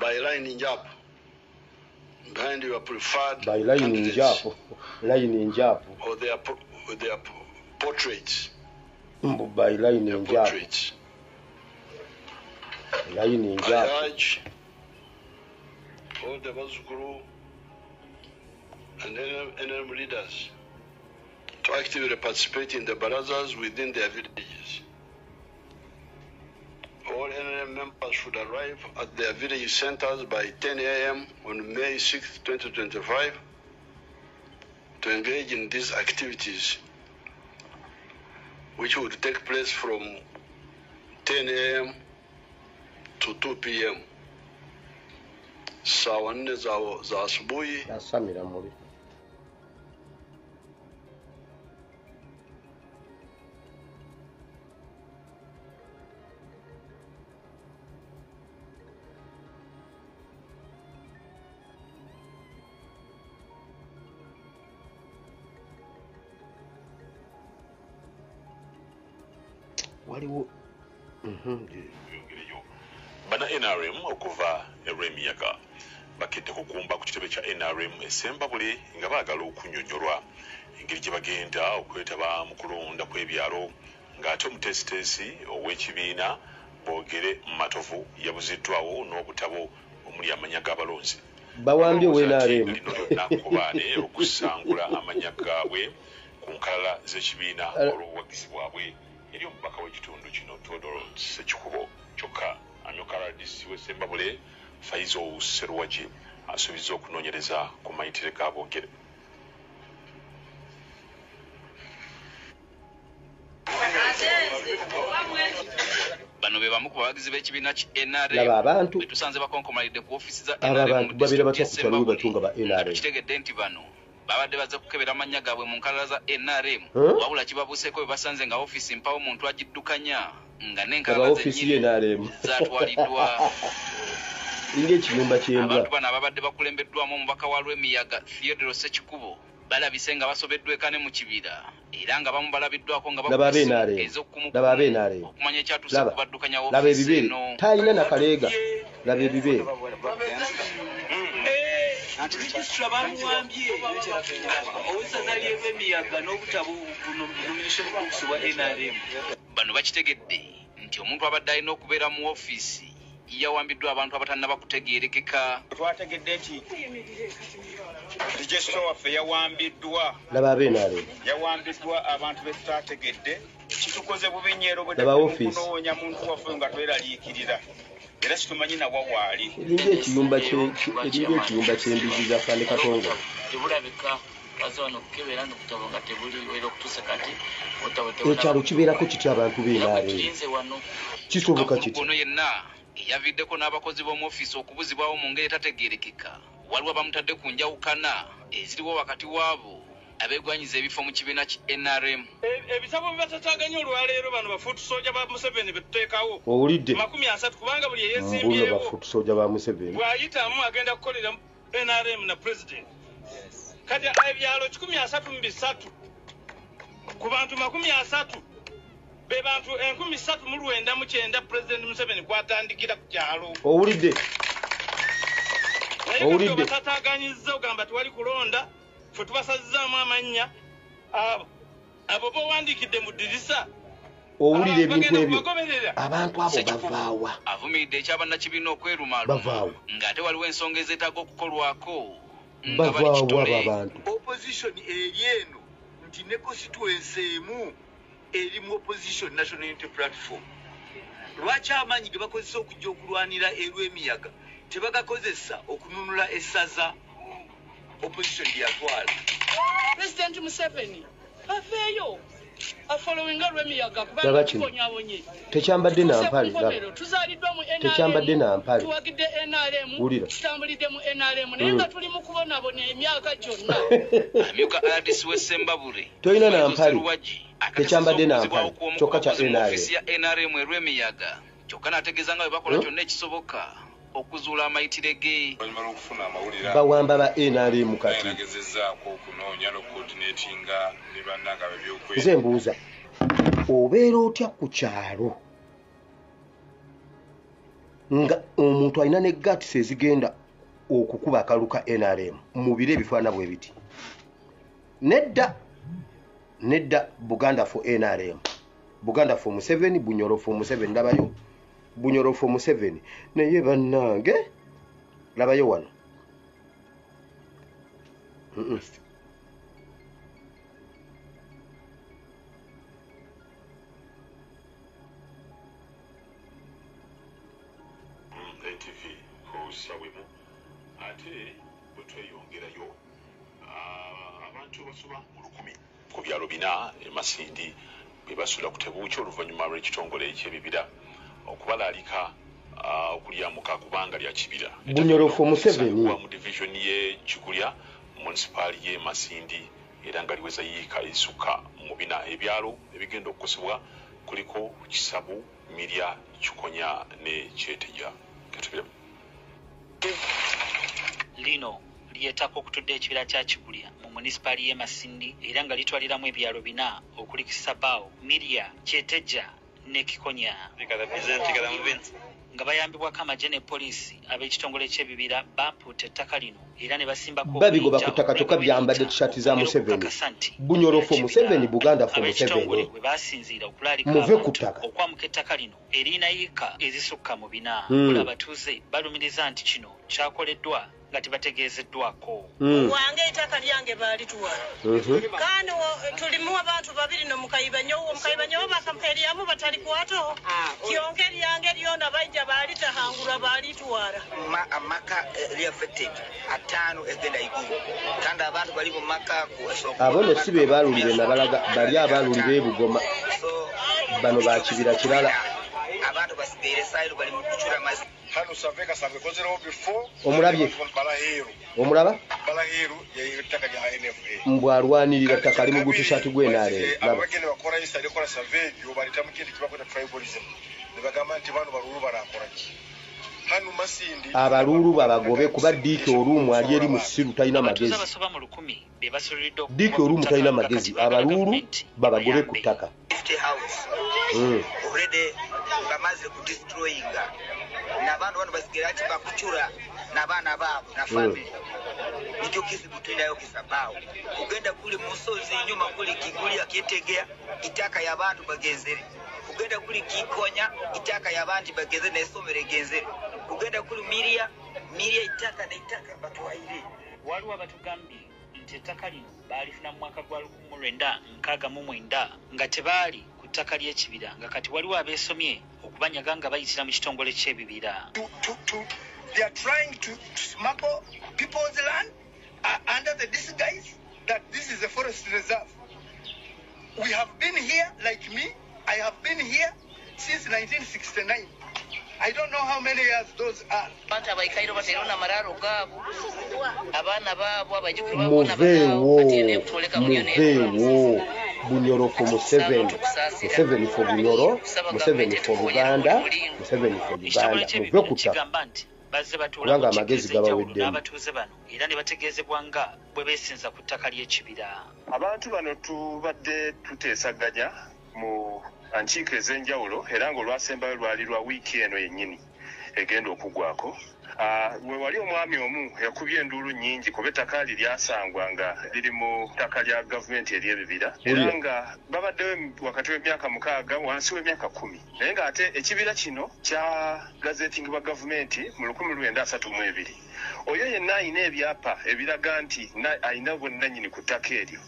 by lining up behind your preferred by lining up, lining up, or their portraits. By lining up, lining up. I urge all the Bazukuru and NRM leaders to actively participate in the barazas within their villages. All NRM members should arrive at their village centers by 10 a.m. on May 6, 2025 to engage in these activities, which would take place from 10 a.m. to 2 p.m. Saa 4 za asubuhi. Waliwo Bana NRM okuva erw'emiyaga bakedde kukumba ku kitebe kya NRM e Ssembabule nga baagala okunyonnyolwa engeri gye bagenda okwetaba mu kulonda kw'ebyalo, ng'ate omuteesiteesi ow'ekibiina Boogere Matovu yabuziddwawo n'obutabo omuli amannya g'abalonzi. Bawambye NRM lino lyonna kubaane okusangula amannya gaabwe ku nkalala z'ekibiina olw'obuwagizi bwabwe eri omubaka w'ekitundu kino Theodore Ssekikubo. Kyokka amyuka RDC w'e Ssembabule Faizo Sseruwagi asuubizza okunoonyereza ku mayitire ga Boogere. Bano be bamu ku bawagizi b'ekibiina ki NRM abantu betusanze bakonkomalidde ku ofiisi za NRM babeera batya ku kyalo batunga ba NRM. Kitegedde nti bano babadde bazze kukebera amannya gaabwe mu nkalala za NRM, wabula kibabuuseeko bwe basanze nga ofiisi mpawo muntu agiddukanya nga n'enkalala zennyini zatwaliddwa. Ng'ekiyumba ky'embwa. Abantu bano ababadde bakulembeddwamu omubaka wa Lwemiyaga Theodore Ssekikubo balabise nga basobeddwa eka ne mu kibira, era nga bamu balabiddwako nga laba abe NRM okumanya ekyatuuse ku baddukanya laba ebibeere talina nakaleega, laba ebibeere. Registrar bamuwambye ow'essaza ly'Emiyaga n'obutabo nomination books bwa NRM. Bano bakitegedde nti omuntu abadde alina okubeera mu ofiisi yawambiddwa abantu abatannaba kutegeerekeka. Twategedde nti registrar waffe yawambiddwa. Laba abe NRM yawambiddwa abantu be tutategedde. Kitukoze bubi nnyo era laba ofiisi obwedda muntu waffe nga tweraliikirira era situmanyi nawa waali. Eringa ekiyumba ky'embizi za Fande Katongole. Tebulabika baze wano okukebera n'obutabo nga tebuliwo era okutuusa kati ekyalo kibeerako kitya abantu b'e NRM? Kisoboka kitya? Ono yenna eyaviddeko n'abakozi b'omu ofiisi okubuzibwawo mu ngeri etategeerekeka, waliwo abamutadde ku njawukana eziriwo wakati waabo abeegwanyiza ebifo mu kibiina ki NRM. Ebitabo bibatataganya olwaleero bano bafuutu soja ba Museveni betuteekawo owulidde 30, kubanga buli mbuno eyeesimbyewo bafuutu soja ba Museveni bw'ayitamu agenda kukolera NRM na president. Kati ebyalo 133 ku bantu 30 be bantu 3990 President Museveni kwatandikira ku kyalo. Owulidde Naye owulidde batataganyizza ogamba tewali kulonda, ffe tubasazizaamu amannya abo bowandiikidde mu ddirisa owulira ebintu ebyo kubagoberera. Abantu abo Ssekikubo bavaawa avumiridde ekyabannakibiina okwerumaaluma bavaawa ng'ate waliwo ensonga ezeetaaga okukolwako nga bali bavaawa abo kitole. Abantu Opposition eri eno nti ne constituency emu eri mu opposition, National Unity Platform. Lwaki amaanyi ge bakozesa okujja okulwanira erw'emiyaga tebagakozesa okununula essaza opposition gye yatwala? President Museveni aveeyo afollowinga lw'emiyaga Laba kubanga kino. tubonyaabonye. Tekyambadde na mpale, laba. Tuzaaliddwa mu NRM, Tekyambadde na mpale. tuwagidde NRM, Wulira. tutambulidde mu NRM, naye nga tuli mu kubonaabona emyaka gyonna. Amyuka RDC w'e Ssembabule Tolina na Michael mpale. Sseruwagi Tekyambadde na okuzibwawo mpale kw'omu kyokka ku kya bakozi mu NRM. ofiisi ya NRM erw'emiyaga, kyokka n'ategeeza nga bwe bakola kyonna ekisoboka okuzuula amayitire ge. Oluvannyuma lw'okufuna amawulire Bawamba ba NRM kati. Nagezezzaako okunoonya n'okucoordinatinga ne bannange ab'ebyokwerinda. Nze mbuuza, obeera otya ku kyalo nga omuntu alina ne gatisi ezigenda okukuba akalulu ka NRM mu biro ebifaanana bwe biti? Nedda, nedda. Buganda for NRM, Buganda for Museveni, Bunyoro for Museveni. Labayo Bunyoro for Museveni. Naye bannange, labayo wano. NTV ku ssaawa 1. Ate bwe tweyongerayo, abantu basoba mu 1000 ku byalo 4 e Masindi bwe basula ku tebuukya oluvannyuma lw'ekitongole eky'ebibira okubalaalika okulyamuka kubanga lya kibira. Bunyoro for Museveni. Lisangibwa mu divisioni y'e Kigulya, munisipaali y'e Masindi, era nga liweza yiika esukka mu 4. Ebyalo ebigenda okukosebwa kuliko Kisabu, Mirya, Kikonya ne Kyeteja. Ketubira. Lino ly'ettaka okutudde ekibira kya Kigulya mu munisipaali y'e Masindi, era nga litwaliramu ebyalo 4 okuli Kisabaawo, Mirya, Kyeteja ne Kikonya. Nga bayambibwako amagye ne poliisi, ab'ekitongole ky'ebibira bampuuta ettaka lino era ne basimbako Babigoba ku ttaka, kyokka byambadde tishaati za Museveni. Bunyoro for Museveni, Buganda for Ab'ekitongole Museveni. bwe basinziira okulaalika Muve ku abantu ttaka. okwamuka ettaka lino erina yiika ezisukka mu 4. Wabula abatuuze balumiriza nti kino kyakoleddwa nga tebategeezeddwako. Wange ettaka lyange baalitwala. Kandi tulimu abantu babiri nomukayiba nyowo, omukayiba nyowo bakamperyamu batalikwataho, kyonka eryange lyona baija baalitahangulwa, baalitwala. Amaka eri affected 5 egenda igulu, kandi abantu bali mu maka. Abo nno si be baaluli be nabalaga bali abaaluli b'e Bugoma. Bano ba kibira kirala. Abantu basigaire sayiro bali mu kucura amazzi. Hano survey kasabwe kozerewo before. Omulabye? Balaheru. Omulaba? Balaheru yettaka lya NFA. Mbw alwanirira ttaka ali mu gutishaati gw'NRM. Laba. Abagenda bakola isa likola survey ebyo baletamu kintu kibakweta tribalism, ne bagamba nti bano baluulu barakola ki hano Masindi. Abaluulu babagobe, kuba Diiki oluumu ali eri musiru, talina Abatuuze magezi. abasoba mu 1000 be basuliriddwa Diiki oluumu talina magezi. Abaluulu babagobe ku ttaka. 50 house already bamaze kudestroyinga, n'abantu bano basigaire ati bakucura n'abaana baabwe na family. Nikyo kizibu tulinayo Kisabaawo. Kugenda kuli musozi inyuma kuli Kigulya, Kyetegea, itaka y'abantu bagenzere. Kugenda kuli Kikonya, itaka y'abantu bagenzere n'essomero egenzere. Kugenda kuli Mirya, Mirya itaka n'itaka batwaire. Waliwo abatugambye nti ettaka lino baalifuna mu mwaka gwa 1969 nga tebaali ku ttaka ly'ekibira, nga kati waliwo abeesomye okubanyaga nga bayitira mu kitongole ky'ebibira. They are trying to smuggle people's land under the disguise that this is a forest reserve. We have been here, like me, I have been here since 1969. I don't know how many years those are. Abantu abaikaire bateerewo n'amaraaro gaabo, abaana baabo, abaijukuru baabo bona. Muveewo, muveewo. Bunyoro for Museveni, Museveni for Bunyoro, Museveni for Buganda, Museveni for Ekitongole Uganda. Muve ky'ebibira ku ttaka kigamba nti bazze batuula kubanga mu nkiiko amagezi ez'enjawulo gabaweddemu. n'abatuuze bano era ne bategeezebwa nga bwe beesinza ku ttaka ly'ekibira. Abantu bano tubadde tuteesaganya mu nkiiko ez'enjawulo, era ng'olwasembayo lwali lwa wiiki eno yennyini egenda okuggwako. We wali omwami omu yakubye enduulu nnyingi kuba ettaka lye lyasangwa nga liri mu ttaka lya gavumenti ery'ebibira, era nga babaddewo wakati w'emyaka 6 wansi w'emyaka 10, naye ng'ate ekibira kino kya gazetingibwa gavumenti mu 1932. Oyo yenna alina ebyapa ebiraga nti alina bwannannyini ku ttaka eryo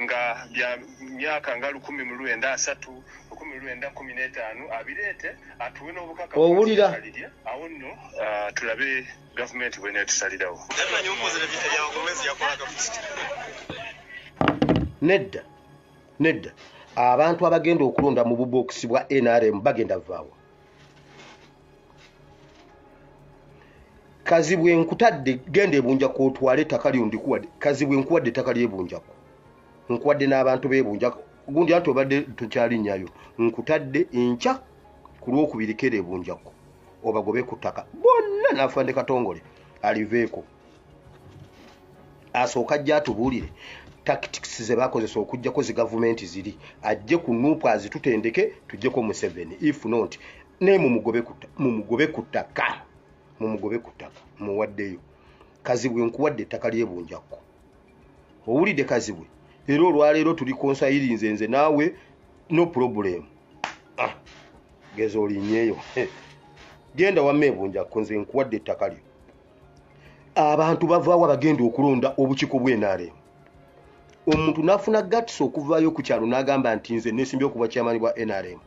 nga bya myaka nga 1930, 1915, abireete atuwe n'obukakafu. Owulira? Awo nno tulabe gavumenti bw'eneetusalirawo. Nedda, nedda. Abantu abagenda okulonda mu bubokisi bwa NRM bagenda vaawa. Kazibwe nkutadde, genda ebunjako otwale ettaka lyo, ndikuwadde. Kazibwe nkuwadde ettaka ly'ebunjako, nkuwadde n'abantu b'ebunjako. Gundi anti obadde tukyalinyayo, nkutadde enkya ku Lwokubiri kera ebunjako obagobe ku ttaka bonna. N'afande Katongole aliveeko, asooka ajja atubuulire tactics ze bakozesa okuggyako zi gavumenti ziri, ajje ku NUP azitutendeke tuggyeko Museveni. If not, naye mumugobe ku ttaka, mumugobe ku ttaka, muwaddeyo. Kazibwe nkuwadde ettaka ly'ebunjako, owulidde Kazibwe? Era olwaleero tuli konsayirinze nze naawe, no problem. Geza olinnyeyo, genda wamma ebunjako, nze nkuwadde ettaka lyo. Abantu bavaawo abagenda okulonda obukiiko bw'NRM. Omuntu n'afuna guts okuvaayo ku kyalo n'agamba nti nze neesimbye okuba chairman bwa NRM,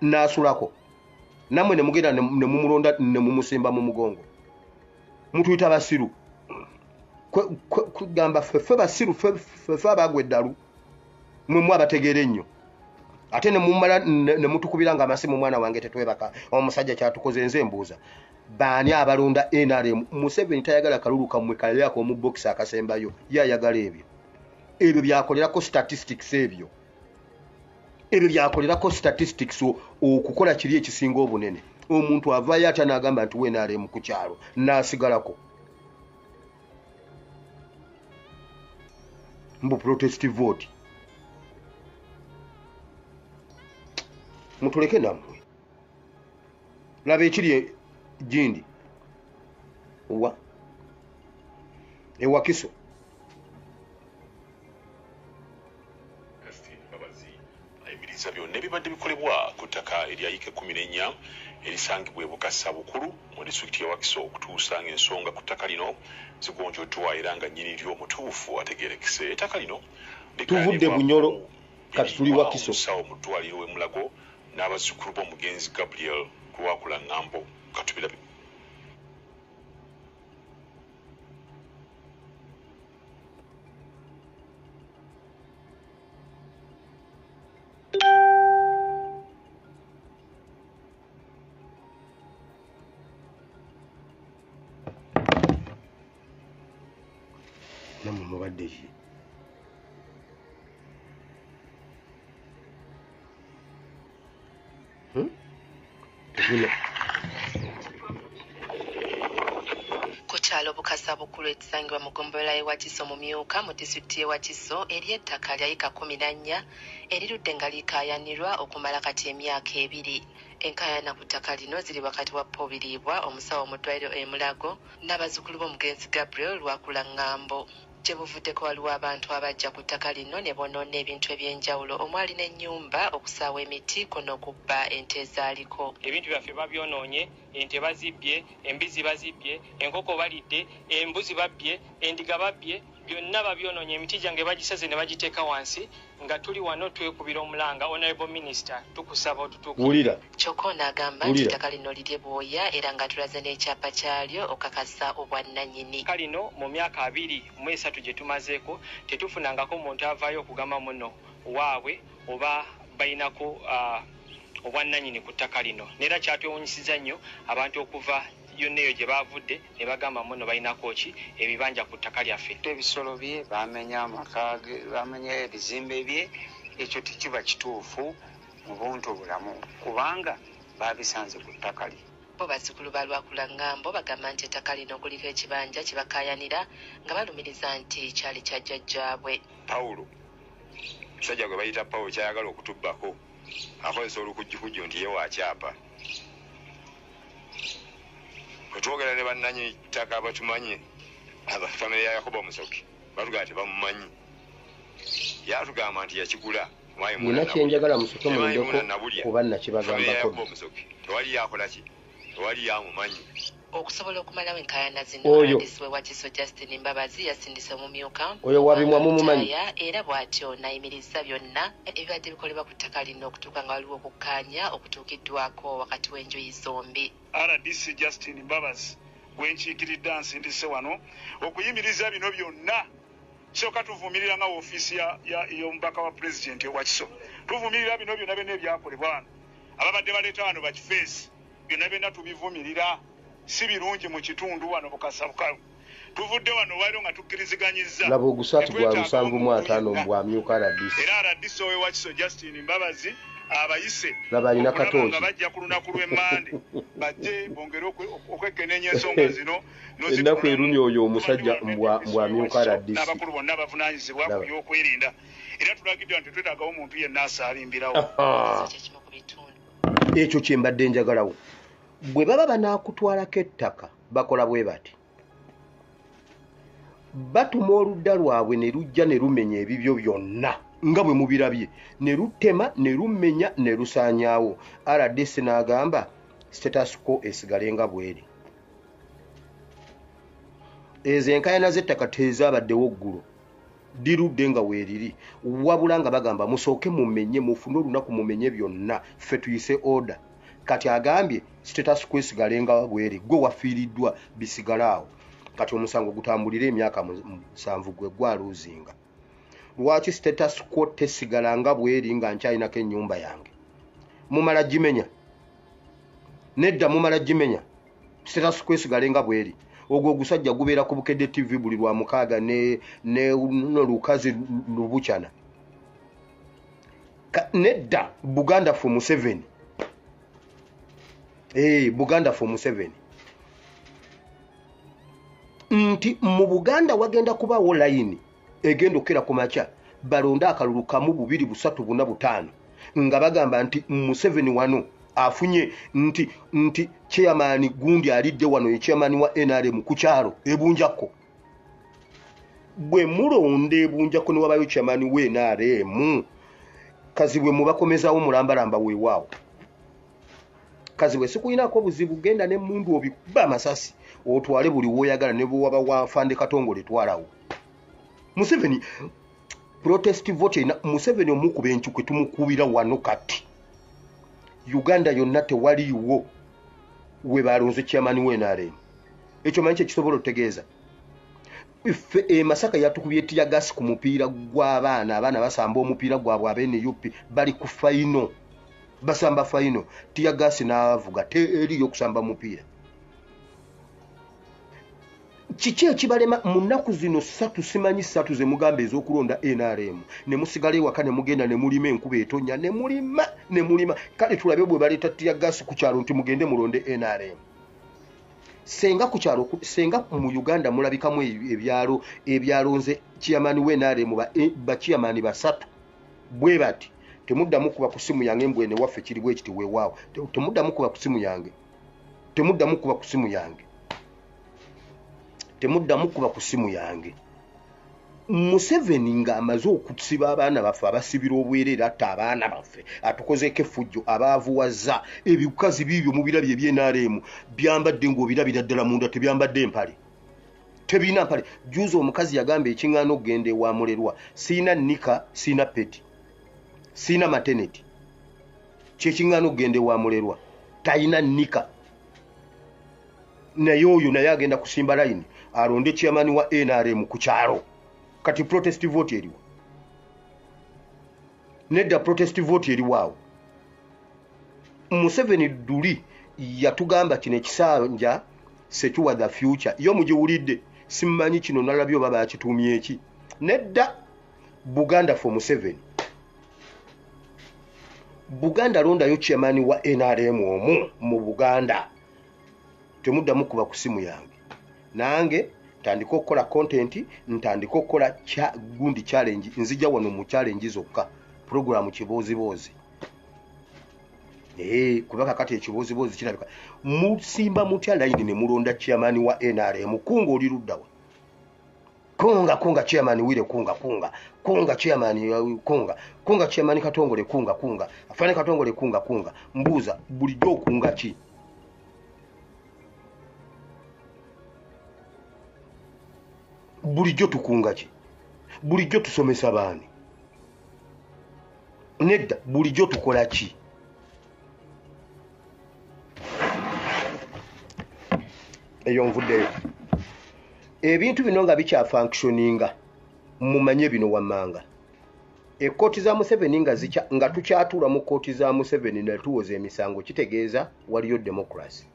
n'asulako, nammwe ne mugenda ne mumulonda ne mumusimba mu mugongo. Mutuyita basiru. Kugamba ffe basiru, ffe abagwa eddalu, mmwe mwe abategeera ennyo. Ate ne mumala ne mutukubira nga amasimu, mwana wange tetwebaka, omusajja kyatukoze. Nze mbuuza, baani abalonda NRM? Museveni tayagala kalulu kammwe kali ak'omu bokisi akasembayo, ye ayagala ebyo. Ebyo byakolerako statistics, ebyo byakolerako statistics okukola kiri ekisinga obunene. Omuntu avaayo atya n'agamba nti we NRM ku kyalo n'asigalako mbu protest vote? Mutuleke nammwe. Laba ekiri gindi wa ewakiso. Ayimiriza byonna ebibadde bikolebwa ku ttaka erya yiika 14 erisangibwa e Bukasa Bukulu mu disitulikiti ya Wakiso okutuusa ng'ensonga ku ttaka lino zigonjoddwa era nga nnyini lyo omutuufu ategeerekese. Ettaka lino tuvudde Bunyoro, kati tuli Wakiso. Omusawo mu ddwaliro e Mulago n'abazzukulu b'omugenzi Gabriel Lwakula Ngambo. Katubirabe. Nammwe mubadde ki? Ku kyalo Bukasa Bukulu ekisangibwa mu ggombolola y'e Wakiso mu Myuka mu disitulikiti y'e Wakiso eri ettaka lya yiika 14 erirudde nga likaayanirwa okumala kati emyaka 2. Enkaayana ku ttaka lino ziri wakati wa Paul Biriibwa, omusawo mu ddwaliro e Mulago, n'abazzukulu b'omugenzi Gabriel Lwakula Ngambo. Gye buvuddeko waliwo abantu abajja ku ttaka lino ne bonoona ebintu eby'enjawulo omwali n'ennyumba, okusaawa emiti ko n'okubba ente ezaaliko. Ebintu byaffe babyonoonye, ente bazibbye, embizzi bazibbye, enkoko balidde, embuzi babbye, endiga babbye, byonna babyonoonye, emiti gyange bagisaze ne bagiteeka wansi. Nga tuli wano twekubira omulanga, Honorable Minister, tukusaba otutuukire. Wulira. Kyokka ono agamba nti ettaka lino lirye bwoya era nga tulaze n'ekyapa kyalyo okakasa obwannannyini. Ettaka lino mu myaka 23 gye tumazeeko tetufunangako muntu avaayo okugamba muno waabwe oba balinako obwannannyini ku ttaka lino. Neera kyatwewuunyisizza nnyo abantu okuva yonna eyo gye baavudde ne bagamba muno balinako ki ebibanja ku ttaka lyaffe. Ebisolo bye bamenya amaka ge, bamenya ebizimbe bye, ekyo tekiba kituufu mu buntu bulamu kubanga babisanze ku ttaka lye. Bo bazzukulu ba Lwakula Ngambo bagamba nti ettaka lino kuliko ekibanja kye bakaayanira nga balumiriza nti kyali kya jjajjaabwe. Pawulo, musajja gwe bayita Pawulo, kyayagala okutubbako akozesa olukujjukujju nti ye wakyapa. Bwe twogera ne bannannyini ttaka abatumanyi, abafamire ya Yakobo Musoke, batugamba tebamumanyi. Yatugamba nti yakigula. Nina kyenjagala musoke mulindeko kuba nakibagambako. Tewali yakola ki, tewali yamumanyi. Okusobola okumalawo enkaayana zino, Oyo. RDC w'e Wakiso Justin Mbabazi yasindise omumyuka Oyo wabimwa mumumanyi. era bw'atyo n'ayimiriza byonna ebibadde bikolebwa ku ttaka lino okutuuka nga waliwo okukkaanya okutuukiddwako wakati w'enjuyi zombi. RDC Justin Mbabazi gwenkiikiridde ansindise wano okuyimiriza bino byonna. Kisooka, tuvumirira nga woofiisi y'omubaka wa pulezidenti ewakiso, tuvumirira bino byonna byonna ebyakolebwa wano. Ababadde baleeta wano bakifeesi, byonna byonna tubivumirira, si birungi mu kitundu wano Bukasa Bukalu. Tuvudde wano olwaliro nga tukkiriziganyizza. Laba ogusaati gwa 75 bwamyuka RDC. Era RDC owewakiso Justin Mbabazi abayise Laba alina okulaba katooki. nga bajja ku lunaku lw'emmande, bajje bongere okwekenneenya ensonga zino. Ennaku erumya oyo omusajja mbwamyuka RDC. N'abakulu bonna abavunaanyizibwa ku Laba. byokwerinda, era tulagiddwa nti twetaagawo omuntu yenna asaalimbirawo. Aha. Ekyo kye mbadde njagalawo. Bwe baba banaakutwalako ettaka, bakola bwe bati: batuma oludda lwabwe ne lujja ne lumenya ebibyo byonna nga bwe mubirabye, ne lutema ne lumenya ne lusaanyaawo. RDC n'agamba status quo esigale nga bweri. Ezo enkaayana z'ettaka tezaabaddewo ggulo, lirudde nga weeriri, wabula nga bagamba musooke mumenye, mufune olunaku mumenye byonna, ffe tuyise order. Kati agambye status quo esigale nga bweri, gwe wafiiriddwa bisigale awo. Kati omusango gutambulire emyaka 7, gwe gwaluuzinga. Lwaki status quo tesigala nga bweri nga nkyalinako ennyumba yange? Mumala gimenya? Nedda, mumala gimenya. Status quo esigale nga bweri. Ogwo ogusajja gubeera ku Bukedde TV buli lwa mukaaga ne nolukazi lubukyana. Nedda, Buganda for Museveni. Buganda for Museveni, nti mu Buganda wagenda kubaawo layini egenda okukera ku makya, balonde akalulu kamu, bubiri, busatu, buna, butaano, nga bagamba nti Museveni wano afunye, nti chairman gundi alidde wano, ye chairman wa NRM ku kyalo Ebunjako. Bwe mulonda Ebunjako ne wabayo chairman wa NRM, Kazibwe mubakomezawo mulambalamba. Weewaawo Kazibwe, sikulinako buzibu, genda n'emmundu obikuba amasasi otwale buli w'oyagala, ne bwe waba wafande Katongole, twalawo. Museveni protest vote erina Museveni omukuba enkikwe, tumukubira wano kati. Uganda yonna tewaliiwo we balonze chairman wa NRM. Ekyo manyi kyekisobola otutegeeza? Ffe e Masaka yatukubye tear gas ku mupiira gw'abaana. Abaana basamba omupiira gwabwe aba NUP, bali ku final, basamba final, tear gas n'avuga, teriyo okusamba mupiira. Kiki ekibalema mu nnaku zino 3, simanyi 3 ze mugamba ez'okulonda NRM, ne musigala ewaka ne mugenda ne mulima, enkuba etonya ne mulima ne mulima? Kale tulabe bwe baleeta tear gas ku kyalo nti mugende mulonde NRM. Senga ku kyalo, senga mu Uganda mulabikamu ebyalo ebyalonze chairman wa NRM, ba chairman basatu bwe bati. Temuddamu kuba ku simu yange mbwene waffe kiri bwe kiti. Weewaawo, temuddamu kuba ku simu yange, temuddamu kuba ku simu yange, temuddamu kuba ku simu yange. Museveni ng'amaze okusiba abaana baffe, abasibira obwereere, atta abaana baffe, atukozeeko effujjo, abaavuwaza. Ebikazi biibyo mubirabye ebye NRM byambadde ng'obirabira ddala munda tebyambadde empale, tebirina mpale. Juzi omukazi yagamba ekiŋŋaana okugenda ewa mulerwa, siina nika, siina pedi, siina maternity. Kyekiŋŋaana okugenda ewa mulerwa, talina nika. Naye oyo naye agenda kusimba layini alonde chairman wa NRM ku kyalo. Kati protest vote eriwa? Nedda, protest vote eriwaawo? Museveni duli yatugamba kino ekisanja secure the future, yo mugiwulidde? Simanyi kino nalabye oba bakituumye eki. Nedda, Buganda for Museveni. Buganda londayo chairman wa NRM omu mu Buganda. Temuddamu kuba ku simu yange. Nange ntandika okukola content, ntandika okukola gundi challenge. Nzija wano mu challenge zokka, programu kibooziboozi. Kuba kakati ekibozibozi kirabika. Musimba mutya layini ne mulonda chairman wa NRM? Kunga oli luddawa? Kunga kunga chairman Wire, kunga kunga kunga chairman, kunga kunga chairman Katongole, kunga kunga afane Katongole, kunga kunga. Mbuuza, bulijjo okunga ki? Bulijjo tukunga ki? Bulijjo tusomesa baani? Nedda, bulijjo tukola ki? Eyo nvuddeyo. Ebintu bino nga bikyafunctioninga, mumanye bino wammanga. Ekkooti za Museveni nga zikya, nga tukyatuula mu kkooti za Museveni ne tuwoza emisango, kitegeeza waliyo democracy.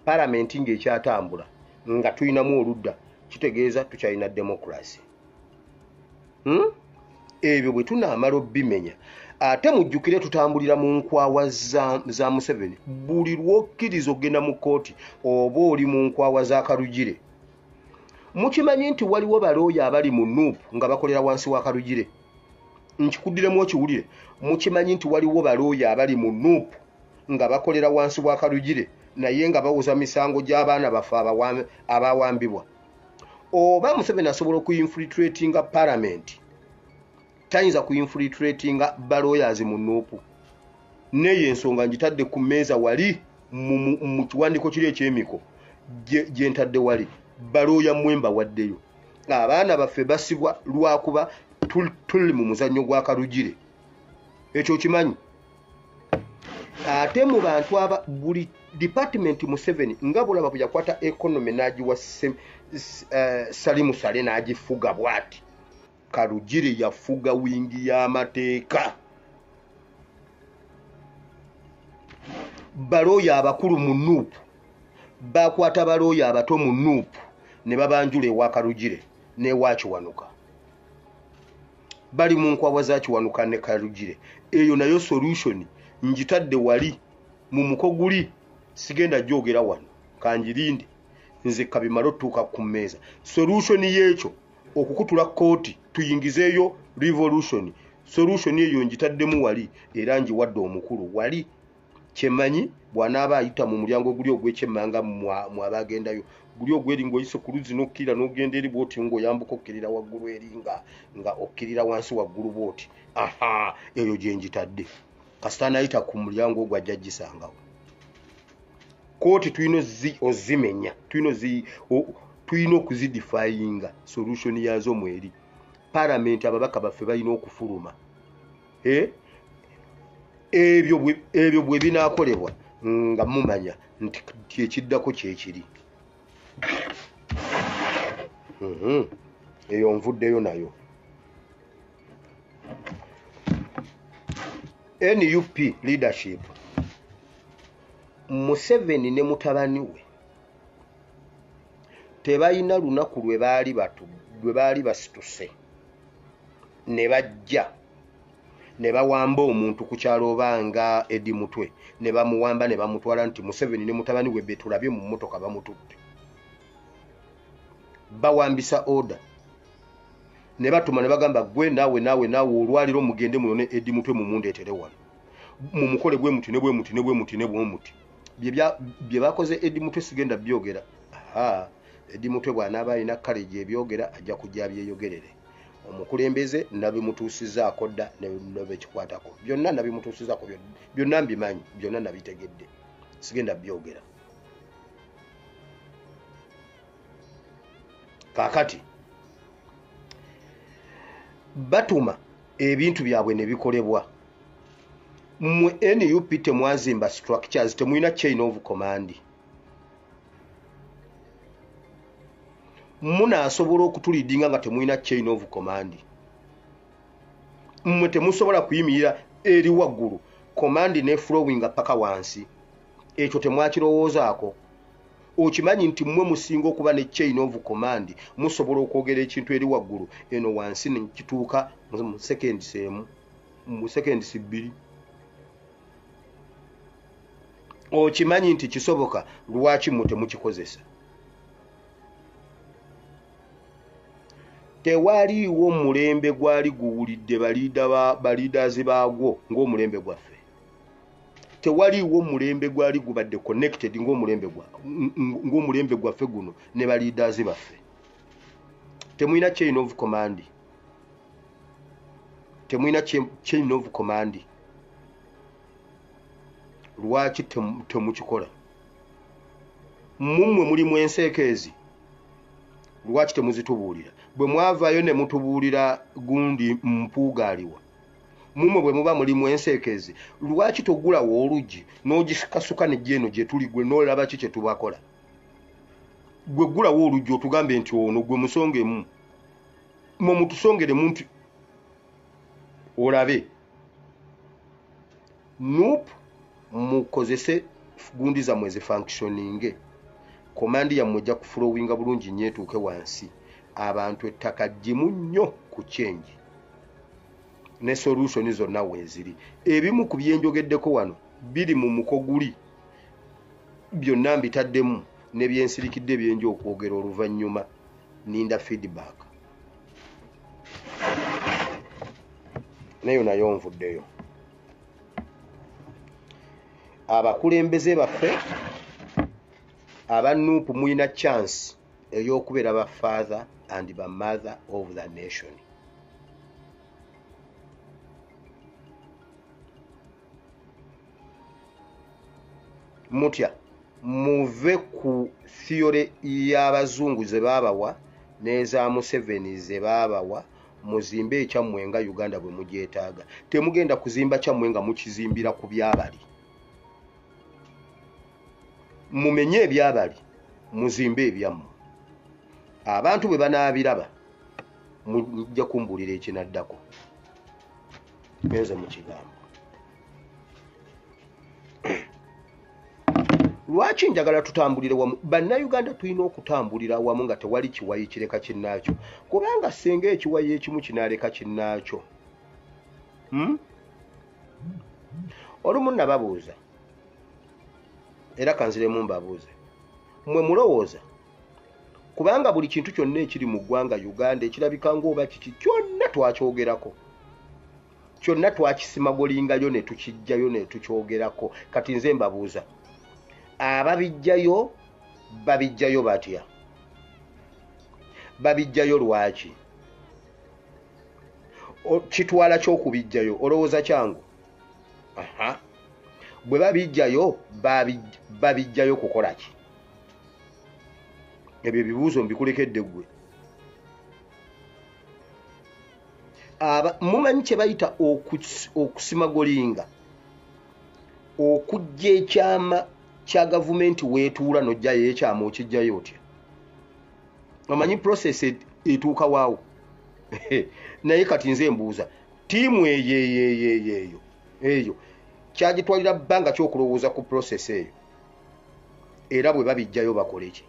Palamenti ng'ekyatambula nga tulinamu oludda, kitegeeza tukyalina democracy. Ebyo bwe tunaamala obbimenya, ate mujjukire tutambulira mu nkwawa za Museveni. Buli lw'okkiriza okugenda mu kkooti oba oli mu nkwawa za Karugire. Mukimanyi nti waliwo balooya abali mu NUP nga bakolera wansi wa Karugire? Nkikuddiremu okiwulire. Mukimanyi nti waliwo balooya abali mu NUP nga bakolera wansi wa Karugire, naye nga bawoza misango gy'abaana baffe abawambibwa? Oba Museveni asobola okuinfiltratinga parliament, tayinza kuinfiltratinga balawyers mu NUP? Neyo ensonga ngitadde ku mmeeza wali mu kiwandiiko kiri ekyemiko gye ntadde wali. Balooya mmwe mbawaddeyo. Abaana baffe basibwa lwakuba tuli mu muzannyo gwa Karugire. Ekyo kimanyi. Ate mu bantu aba buli department Museveni nga bulaba bwe yakwata economy n'agiwa Salimu Sale n'agifuga bw'ati, Karugire yafuga wingi y'amateeka. Balooya abakulu mu NUP bakwata balooya abato mu NUP ne babanjula ewa Karugire n'ewa Kiwanuka. Bali mu nkwawa za Kiwanuka ne Karugire. Eyo nayo solution ngitadde wali mu muko guli, sigenda gyogera wano, kanjirinde nze kabimala otuuka ku mmeeza. Solution y'ekyo okukutula kkooti tuyingizeeyo revolution. Solution eyo ngitaddemu wali era ngiwadde omukulu wali. Kyemanyi bw'anaaba ayita mu mulyango guli ogw'ekyemmanga mwe abagendayo, guli ogweri ng'oyise ku luzzi n'okkirira n'ogenda eri bw'oti ng'oyambuka okkirira waggulu eri nga okkirira wansi waggulu bw'oti. Aha, eyo gye ngitadde. Kasita anaayita ku mulyango ogwo ajja gisangawo. Kkooti tulina ozimenya, tulina okuzidifayinga. Solution yaazo mweri. Palamenti ababaka baffe balina okufuluma. Ebyo bwe binaakolebwa nga mumanya nti ekiddako kyekiri. Eyo nvuddeyo nayo. NUP leadership, Museveni ne mutabani we tebalina lunaku lwe baali basituse ne bajja ne bawamba omuntu ku kyalo oba nga Eddie Mutwe, ne bamuwamba ne bamutwala nti Museveni ne mutabani we betulabye mu mmotoka bamututte. Bawambisa order ne batuma ne bagamba gwe naawe naawe naawe olwaliro mugende munone Eddie Mutwe mumundeetere wano, mumukole bwe muti ne bwe muti ne bwe muti ne bwe muti. Bye bakoze Eddie Mutwe sigenda byogera. Aha, Eddie Mutwe bw'anaaba alina courage ebyogera ajja kujja byeyogerere. Omukulembeze nabimutuusizaako dda nebekikwatako byonna, nabimutuusizaako byonna, mbimanyi byonna, nabitegedde, sigenda byogera. Kaakati batuma ebintu byabwe ne bikolebwa. Mmwe NUP temwazimba structures, temulina chain of command. Munaasobola okutulidinga nga temulina chain of command. Mmwe temusobola kuyimirira eri waggulu command ne flowing paka wansi. Ekyo temwakirowoozaako. Okimanyi nti mmwe musinga okuba ne chain of command, musobola okwogera ekintu eri waggulu eno wansi ne kituuka mu seconds emu, mu seconds 2. Okimanyi nti kisoboka, lwaki mmwe temukikozesa? Tewaliiwo mulembe gwali guwulidde baliidazi baagwo ng'omulembe gwaffe. Tewaliiwo omulembe gwali gubadde connected ng'omulembe gwaffe guno ne ba leaders baffe. Temulina chain of command. Temulina chain of command. Lwaki temukikola? Mummwe mulimu enseekeezi, lwaki temuzitubuulira? Bwe mwavaayo ne mutubuulira gundi Mpuuga aliwa. Mummwe bwe muba mulimu enseekeezi, lwaki togulawo oluggi n'ogisikasuka ne gyeno gye tuli gwe n'olaba ki kye tubakola? Gwe gulawo oluggi otugambe nti ono gwe musongemu, mwe mutusongeremu nti olabe. NUP mukozese gundi zammwe zifunctioninge, command yammwe ejja kuflowinga bulungi nnyo etuuke wansi. Abantu ettaka ggimu nnyo ku change ne solution zonna weeziri. Ebimu ku byenjogeddeko wano biri mu mukoguli, byonna mbitaddemu ne byensirikidde byenja okwogera oluvannyuma. Ninda feedback nayo nayo nvuddeyo. Abakulembeze baffe aba NUP mulina chance ey'okubeera ba father and ba mother of the nation. Mutya muve ku theory y'abazungu ze baabawa n'eza Museveni ze baabawa, muzimbe ekyammwe nga Uganda bwe mugyetaaga. Temugenda kuzimba kyammwe nga mukizimbira ku byabali. Mumenye ebyabali, muzimbe ebyammwe. Abantu bwe banaabiraba mujja kumbuulira ekinaddako. Ngenze mu kigambo. Lwaki njagala tutambulire wamu? Bannayuganda tulina okutambulira wamu nga tewali kiwayi kireka kinnaakyo, kubanga singa ekiwayi ekimu kinaaleka kinnaakyo. Olumu nababuuza, era kanziremu mbabuuze, mmwe mulowooza kubanga buli kintu kyonna ekiri mu ggwanga Uganda ekirabika ng'oba kiki kyonna twakyogerako, kyonna twakisimagolingayo ne tukiggyayo ne tukyogerako. Kati nze mbabuuza, ababijjayo babijjayo batya? Babijjayo lwaki? Kitwala ky'okubijjayo olowooza kyangu? Aha. Bwe babijjayo babijjayo kukola ki? Ebyo ebibuuzo mbikulekedde ggwe. Mumanyi kye bayita okusimagolinga, okuggya ekyama kya gavumenti weetuula n'oggyayo ekyama okiggyayo otya? Omanyi process etuuka waawo. Naye kati nze mbuuza, ttiimu eyo eyo eyo kyagitwalira bbanga ky'okulowooza ku process eyo, era bwe babijjayo bakole ki?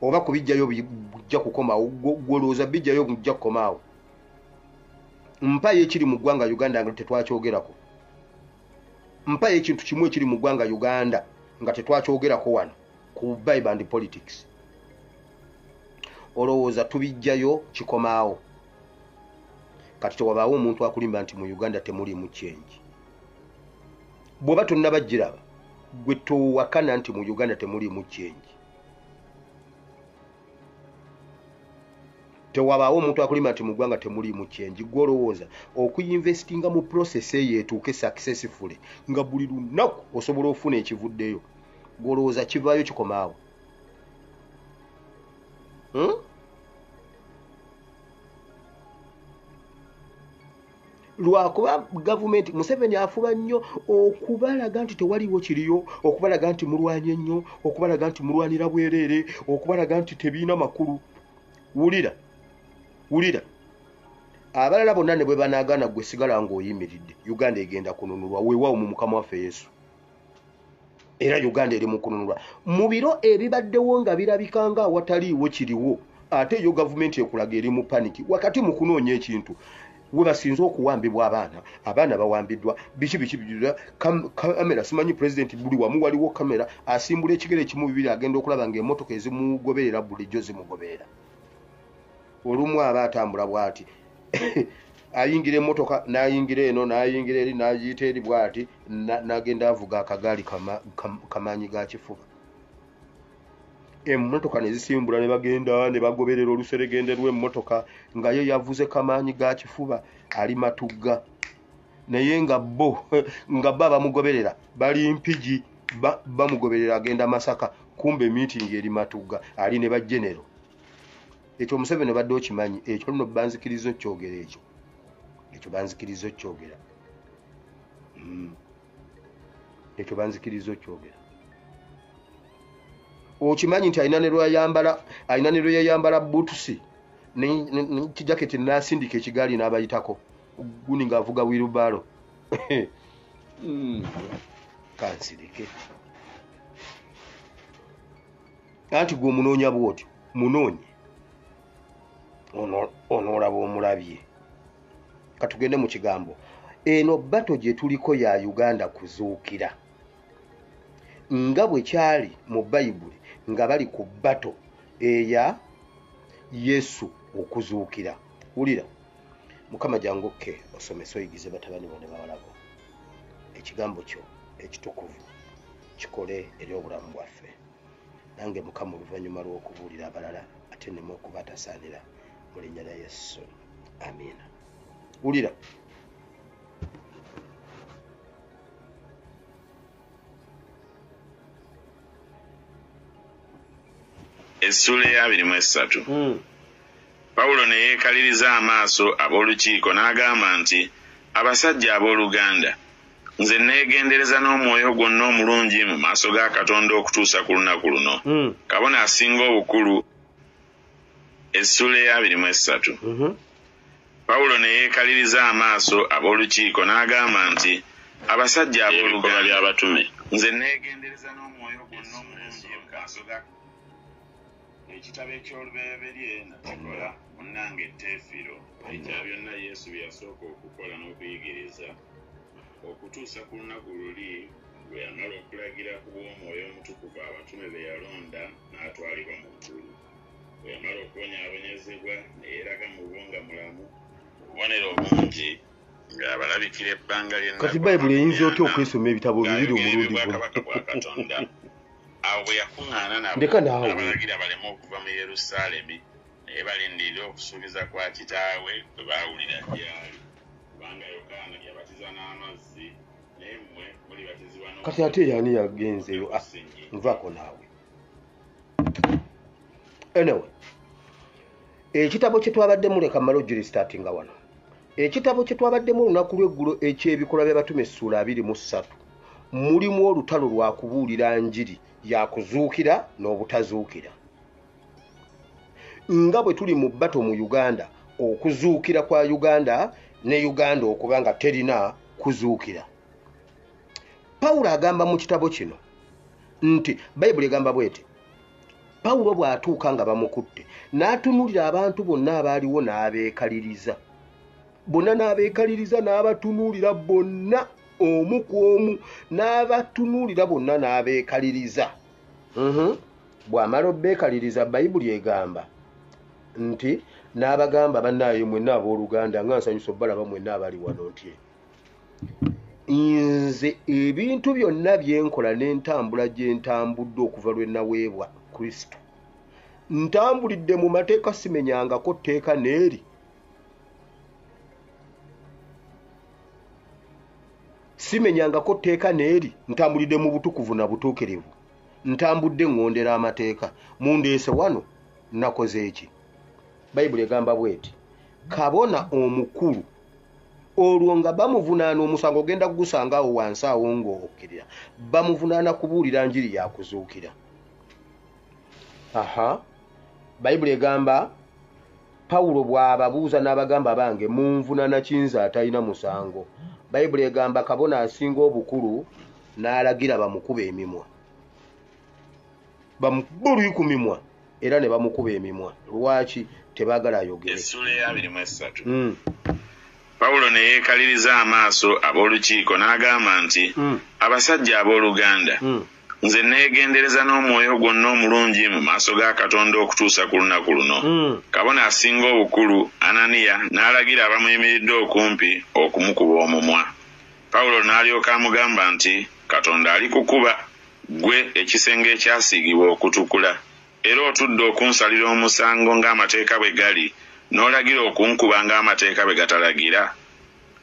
Oba kubijjayo bijja kukomaawo? Gw'olowooza bijjayo bijja kukomaawo? Mpayo ekiri mu ggwanga Uganda nga tetwakyogerako. Mpayo ekintu kimu ekiri mu ggwanga Uganda nga tetwakyogerako wano ku Bible and politics. Olowooza tubijjayo kikomaawo? Kati tewabaawo omuntu akulimba nti mu Uganda temulimu change. Bw'oba tonnabagiraba, gwe towakana nti mu Uganda temulimu change. Tewabaawo omuntu akulimba nti mu ggwanga temulimu change. Gwe olowooza okuyinvestinga mu process eyo etuuke successfully nga buli lunaku osobola ofuna ekivuddeyo, gwe olowooza kivaayo kikomaawo? Lwakuba gavumenti Museveni afuba nnyo okubalaga nti tewaliwo kiriyo, okubalaga nti mulwanye nnyo, okubalaga nti mulwanira bwereere, okubalaga nti tebiina makulu. Wulira, wulira. Abalala bonna ne bwe banaagaana gwe sigala ng'oyimiridde. Uganda egenda kununulwa, weewaawo mu Mukama waffe Yesu. Era Uganda eri mu kununulwa. Mu biro ebibaddewo nga birabika nga awataliiwo kiriwo, ate yo gavumenti ekulaga eri mu paniki wakati mu kunoonya ekintu. We basinze okuwambibwa abaana, abaana bawambiddwa biki biki kamera, simanyi pulezidenti buli wamu waliwo kamera, asimbula ekigere ekimu bibiri agenda okulaba ng'emmotoka ezimugoberera bulijjo zimugoberera. Olumu aba atambula bw'ati Ayingira emmotoka n'ayingira eno n'ayingira eri n'agiyita eri bw'ati, n'agenda avuga akagaali kamaanyi ga kifuba. Emmotoka ne zisimbula ne bagenda ne bagoberera oluseregende lw'emmotoka nga ye yavuze kamaanyi ga kifuba ali Matugga. Naye nga bo abamugoberera bali Mpigi, bamugoberera agenda Masaka, kumbe meeting eri Matugga ali ne bagenero. Ekyo Museveni badde okimanyi, ekyo nno banzikiriza okyogera ekyo. Ekyo banzikiriza okyogera. Ekyo banzikiriza okyogera. Okimanyi nti alina ne lweyambala butusi ne kijaketi n'asindika ekigaali n'abayitako guni ng'avuga wheelbarrow. Kansirike. Anti gwe omunoonya bw'otyo, munoonye. Onoolaba omulabye. Katugende mu kigambo. Eno bato gye tuliko ya Uganda kuzuukira. Nga bwe kyali mu Bayibuli nga bali ku bato eya Yesu okuzuukira. Wulira. Mukama jangu okke osomese oyigize batabani bo ne bawala bo. Ekigambo kyo ekitukuvu kikole eri obulamu bwaffe. Nange Mukama oluvannyuma lw'okubuulira abalala ate nneme okubatasaanira mu linnya lya Yesu. Amiina. Wulira. Essuula eya 23. Pawulo ne yeekaliriza amaaso ab'olukiiko n'agamba nti, abasajja abooluganda, nze neegendereza n'omwoyo gwonna omulungi mu maaso ga Katonda okutuusa ku lunaku luno. Kabona asinga obukulu. Essuula eya 23. Pawulo ne yeekaliriza amaaso ab'olukiiko n'agamba nti, abasajja abooluganda by'abatume, nze neegendereza n'omwoyo gwonna omulungi mu maaso ga Ekitabo eky'olubereberye nakikola munnange Teefiro, ekya byonna Yesu bye yasooka okukola n'okuyigiriza, okutuusa ku lunaku luli lwe yamala okulagira ku bw'Omwoyo Omutukuvu abatume be yalonda n'atwalibwa mu ggulu. Bwe yamala okubonyaabonyezebwa ne yeeraga mu bo nga mulamu mu bubonero obungi, ng'abalabikira ebbanga ly'ennaku Kati Bayibuli amakumi eyinza otya ana, okwesoma ebitabo bibiri ng'ayogera omulundi gumu? eby'obwakabaka bwa Katonda. Awo bwe yakuŋŋaana nabo, Ndeka naawe. n'abalagira baleme okuva mu Yerusaalemi, naye balindirire okusuubiza kwa Kitaawe kwe baawulira gy'ali. Kubanga Yokaana yabatiza n'amazzi, naye mmwe mulibatizibwa Kati ate n'Omwoyo ani yagenzeeyo? Omutukuvu si nnyingi. Nvaako naawe. Anyway, ekitabo kye twabaddemu leka mmale ogirisitaatinga wano. Ekitabo kye twabaddemu olunaku lw'eggulo eky'ebikolwa by'abatume essuula 23 mulimu olutalo lwa kubuulira njiri ya kuzuukira n'obutazuukira. Nga bwe tuli mu bato mu Uganda, okuzuukira kwa Uganda ne Uganda okuba nga terina kuzuukira. Pawulo agamba mu kitabo kino nti Bayibuli egamba bw'eti, Pawulo bw'atuuka nga bamukutte n'atunuulira abantu bonna abaaliwo n'abeekaliriza. Bonna n'abeekaliriza n'abatunuulira bonna omu ku omu n'abatunuulira bonna n'abeekaliriza. Bw'amala obbeekaliriza Bayibuli egamba nti n'abagamba bannaaye mwenna abooluganda nga nsanyusa obbalaba mwenna abali wano nti nze ebintu byonna bye nkola n'entambula gye ntambudde okuva lwe naweebwa Kristo ntambulidde mu mateeka simenyangako tteeka n'eri. Simenyangako tteeka n'eri, ntambulidde mu butukuvu na butuukirivu, ntambudde ŋŋondera amateeka. Mundeese wano nakoze eki? Bayibuli egamba bw'eti, kabona omukulu olwo nga bamuvunaana omusango ogenda kugusanga awo wansi awo ng'okkirira, bamuvunaana kubuulira njiri ya kuzuukira. Aha, Bayibuli egamba Pawulo bw'ababuuza n'abagamba bange munvunaana kinze atalina musango. Bayibuli egamba kabona asinga obukulu n'alagira bamukuba emimwa. Bamukuba oluyi ku mimwa era ne bamukuba emimwa. Lwaki tebaagala ayogere? Essuula eya 23. Pawulo ne yeekaliriza amaaso ab'olukiiko n'agamba nti, Abasajja abooluganda, Nze neegendereza n'omwoyo gwonna omulungi mu maaso ga Katonda okutuusa ku lunaku luno. Kabona asinga obukulu Ananiya n'alagira abamuyimiridde okumpi okumukuba omumwa. Pawulo n'alyoka amugamba nti, Katonda alikukuba, ggwe ekisenge ekyasiigibwa okutukula! Era otudde okunsalira omusango ng'amateeka bwe gali, n'olagira okunkuba ng'amateeka bwe gatalagira?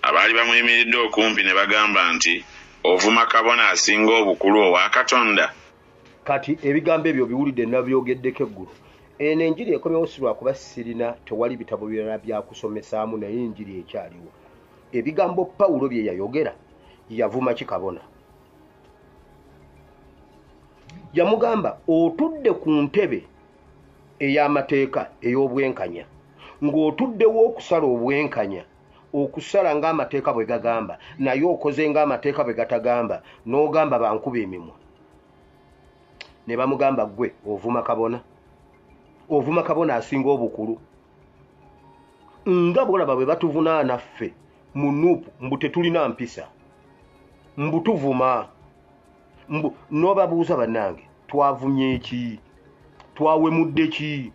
Abaali bamuyimiridde okumpi ne bagamba nti, Ovuma kabona asinga obukulu owa Katonda? Kati ebigambo ebyo obiwulidde nabyogeddeko eggulo. Eno enjiri ekomyewo si lwakuba sirina tewali bitabo birala bya kusomesaamu naye enjiri ekyaliwo. Ebigambo Pawulo bye yayogera yavuma ki kabona? Yamugamba otudde ku ntebe ey'amateeka ey'obwenkanya ng'otuddewo okusala obwenkanya okusala ng'amateeka bwe gagamba naye okoze ng'amateeka bwe gatagamba n'ogamba bankuba emimwa. Ne bamugamba ggwe ovuma kabona, ovuma kabona asinga obukulu. Nga bw'olaba bwe batuvunaana ffe mu NUP mbu tetulina mpisa, mbu tuvuma, mbu n'obabuuza bannange twavumye ki, twawemudde ki,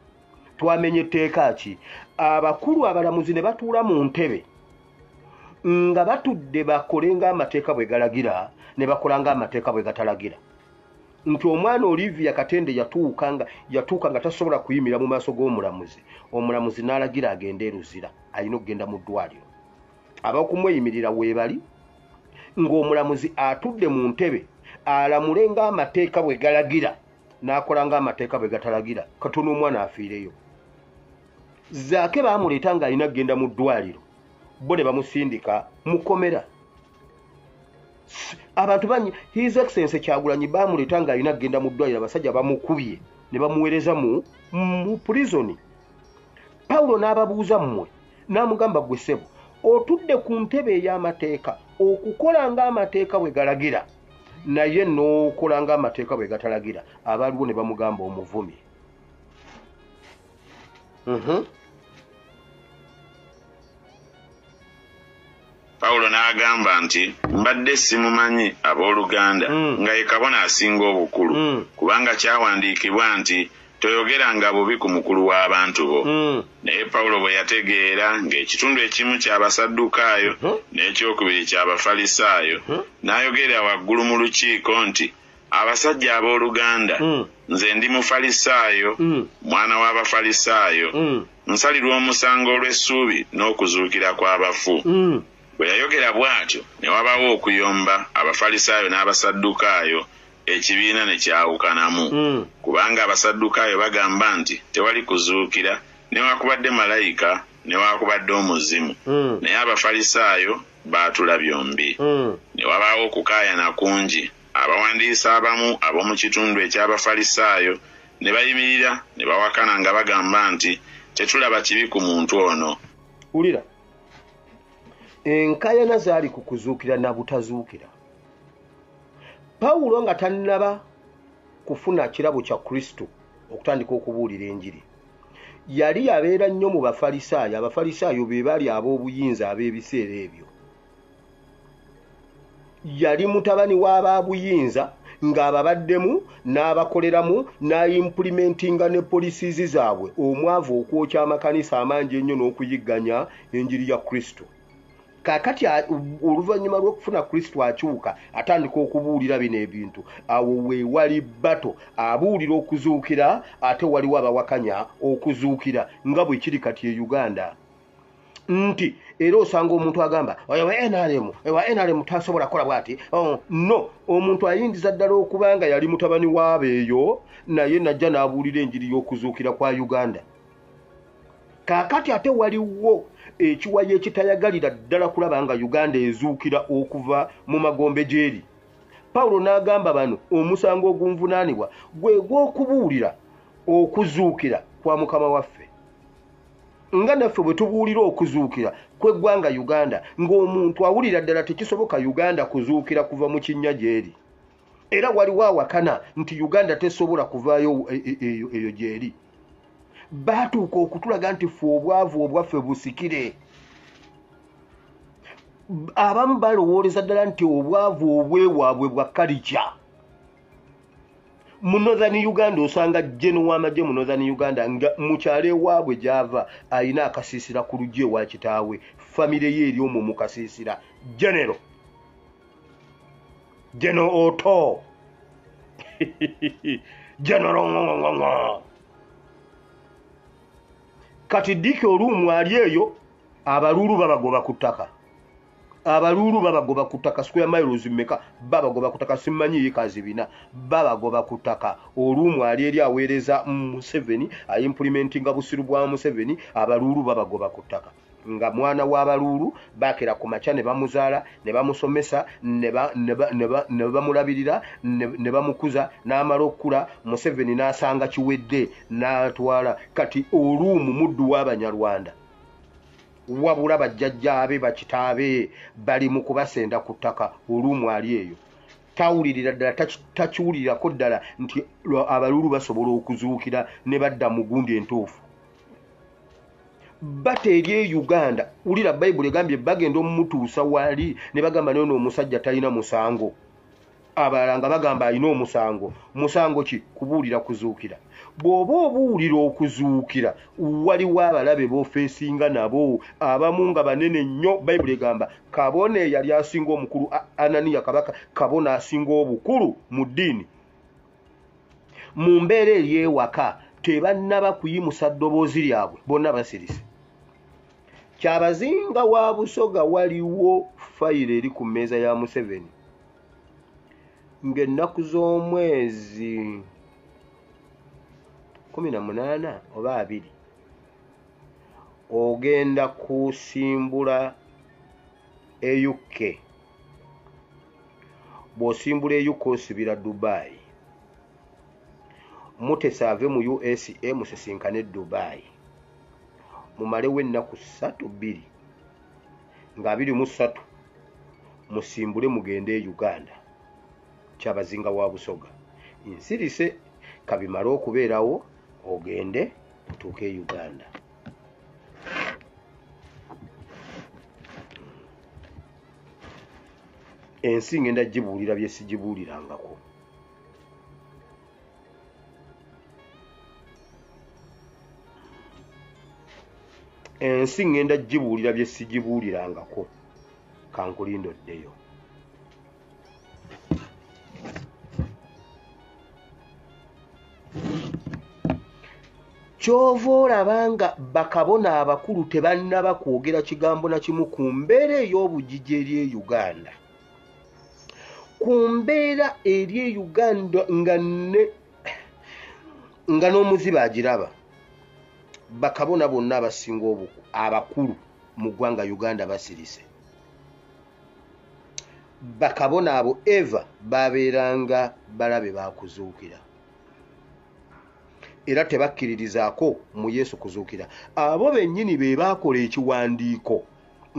twamenye etteeka ki? Abakulu abalamuzi ne batuula mu ntebe nga batudde bakole ng'amateeka bwe galagira ne bakola ng'amateeka bwe gatalagira. Nti omwana Olivia Katende yatuuka nga tasobola kuyimira mu maaso g'omulamuzi, omulamuzi n'alagira agende e Luzira, alina okugenda mu ddwaliro. Abakumweyimirira weebali ng'omulamuzi atudde mu ntebe alamule ng'amateeka bwe galagira n'akola ng'amateeka bwe gatalagira, katono omwana afiireyo. Zaake baamuleeta ng'alina kugenda mu ddwaliro, bo ne bamusindika mu kkomera. Abantu bangi His Excellency Kyagulanyi baamuleeta ng'alina kugenda mu ddwaliro, abasajja bamukubye ne bamuweereza mu prison. Pawulo n'ababuuza mmwe, n'amugamba ggwe ssebo, otudde ku ntebe ey'amateeka okukola ng'amateeka bwe galagira naye n'okola ng'amateeka bwe gatalagira. Abaaliwo ne bamugamba omuvumi. Pawulo n'agamba nti, mbadde simumanyi abooluganda nga ye kabona asinga obukulu, kubanga kyawandiikibwa nti toyogeranga bubi ku mukulu w'abantu bo. Naye Pawulo bwe yategeera ng'ekitundu ekimu ky'Abasaddukaayo n'ekyokubiri ky'Abafalisaayo, n'ayogerera waggulu mu lukiiko nti, abasajja abooluganda, nze ndi Mufalisaayo, mwana w'Abafalisaayo, nsalirwa omusango olw'essuubi n'okuzuukira kw'abafu. Bwe yayogera bw'atyo ne wabaawo okuyomba Abafalisaayo n'Abasaddukaayo, ekibiina ne kyawukanamu. Kubanga Abasaddukaayo bagamba nti tewali kuzuukira, newakubadde malayika, newakubadde omuzimu. Naye Abafalisaayo baatula byombi. Ne wabaawo okukaayana kungi. Abawandiisi abamu ab'omu kitundu eky'Abafalisaayo ne bayimirira ne bawakana nga bagamba nti tetulaba kibi ku muntu ono. Wulira, enkaayana zaali ku kuzuukira na butazuukira. Pawulo nga tannaba kufuna kirabo kya Kristo okutandika okubuulira enjiri, yali yabeera nnyo mu Bafalisaayo. Abafalisaayo be baali ab'obuyinza ab'ebiseera ebyo. Yali mutabani w'ababuyinza ng'ababaddemu n'abakoleramu n'aimplimentinga ne policies zaabwe omwavu okwokya amakanisa amangi ennyo n'okuyigganya enjiri ya Kristo. Kaakati oluvannyuma lw'okufuna Kristo akyuka atandika okubuulira bino ebintu. Awo we wali bato abuulira okuzuukira, ate waliwo abawakanya okuzuukira nga bwe kiri kati e Uganda. Nti era osanga omuntu agamba oyo wa NRM, wa NRM tasobola kukola bw'ati. No, omuntu ayingiza ddala okuba nga yali mutabani w'abeeyo naye najja n'abuulira enjiri y'okuzuukira kwa Uganda. Kaakati ate waliwo ekiwayi ekitayagalira ddala kulaba nga Uganda ezuukira okuva mu magombe gy'eri. Pawulo n'agamba bano omusango ogunvunaanibwa gwe gw'okubuulira okuzuukira kwa Mukama waffe. Nga naffe bwe tubuulira okuzuukira kw'eggwanga Uganda, ng'omuntu awulira ddala tekisoboka Uganda kuzuukira kuva mu kinnya gy'eri. Era waliwo awakana nti Uganda tesobola kuvaayo eyo gy'eri. Baatuuka okutulaga nti ffe obwavu obwaffe busikire. Abamu balowooleza ddala nti obwavu obwewaabwe bwa kalikya. Mu Northern Uganda osanga General w'amagye mu Northern Uganda nga mukyalo ewaabwe gy'ava alina akasiisira ku luggi ewa kitaawe, famire ye eri omwo mu kasiisira. General Otto General ng'ong'ong'o. Kati Dick Olumu ali eyo, abaluulu babagoba ku ttaka. Abaluulu babagoba ku ttaka, square miles mmeka babagoba ku ttaka, simanyi yikazi bina babagoba ku ttaka. Olumu ali eri aweereza Museveni, ayimplementinga busiru bwa Museveni, abaluulu babagoba ku ttaka. Nga mwana w'abaluulu bakera ku makya ne bamuzaala, ne bamusomesa, ne bamulabirira, ne bamukuza, n'amala okukula, Museveni n'asanga kiwedde n'atwala. Kati Olumu muddu w'Abanyarwanda, wabula bajjajjaabe bakitaabe bali mu kubasenda ku ttaka. Olumu ali eyo tawulirira ddala, takiwulirirako ddala nti abaluulu basobola okuzuukira ne badda mu gundi entuufu. Bata eri e Uganda, wulira Bayibuli egambye bagenda omumutuusa wali ne bagamba naye omusajja talina musango. Abalala nga bagamba alina omusango. Musango ki? Kubuulira kuzuukira. Bw'oba obuulira okuzuukira, waliwo abalabe b'ofeesinga nabo, abamu nga banene nnyo. Bayibuli egamba kabona eyali asinga omukulu, Ananiya kabaka, kabona asinga obukulu mu ddiini. Mu mbeera eri ewaka tebannaba kuyimusa ddoboozi lyabwe, bonna basirise. Kyabazinga wa Busoga waliwo fayiro eri ku mmeeza ya Museveni ng'ennaku z'omwezi 18 oba 20 ogenda kusimbula e UK. Bw'osimbula e UK osibira Dubai. Mutesa ave mu USA musisinkane Dubai. Mumalewo ennaku 3 nga 23 musimbule mugende e Uganda. Kyabazinga wa Busoga nsirise kabimale okubeerawo ogende otuuke e Uganda. Ensi ngenda gibuulira bye sigibuulirangako. Ensi ngenda gibuulira bye sigibuulirangako. Kankulindo ddeyo. Ky'ova olaba nga bakabona abakulu tebannaba kwogera kigambo na kimu ku mbeera ey'obugigi eri e Uganda. Ku mbeera eri e Uganda nga n'omuzibe agiraba. Bakabona bonna abasinga abakulu mu ggwanga Uganda basirise. Bakabona abo eva babeeranga balabe bakuzuukira. Era tebakkiririzaako mu Yesu kuzuukira. Abo bennyini be baakola ekiwandiiko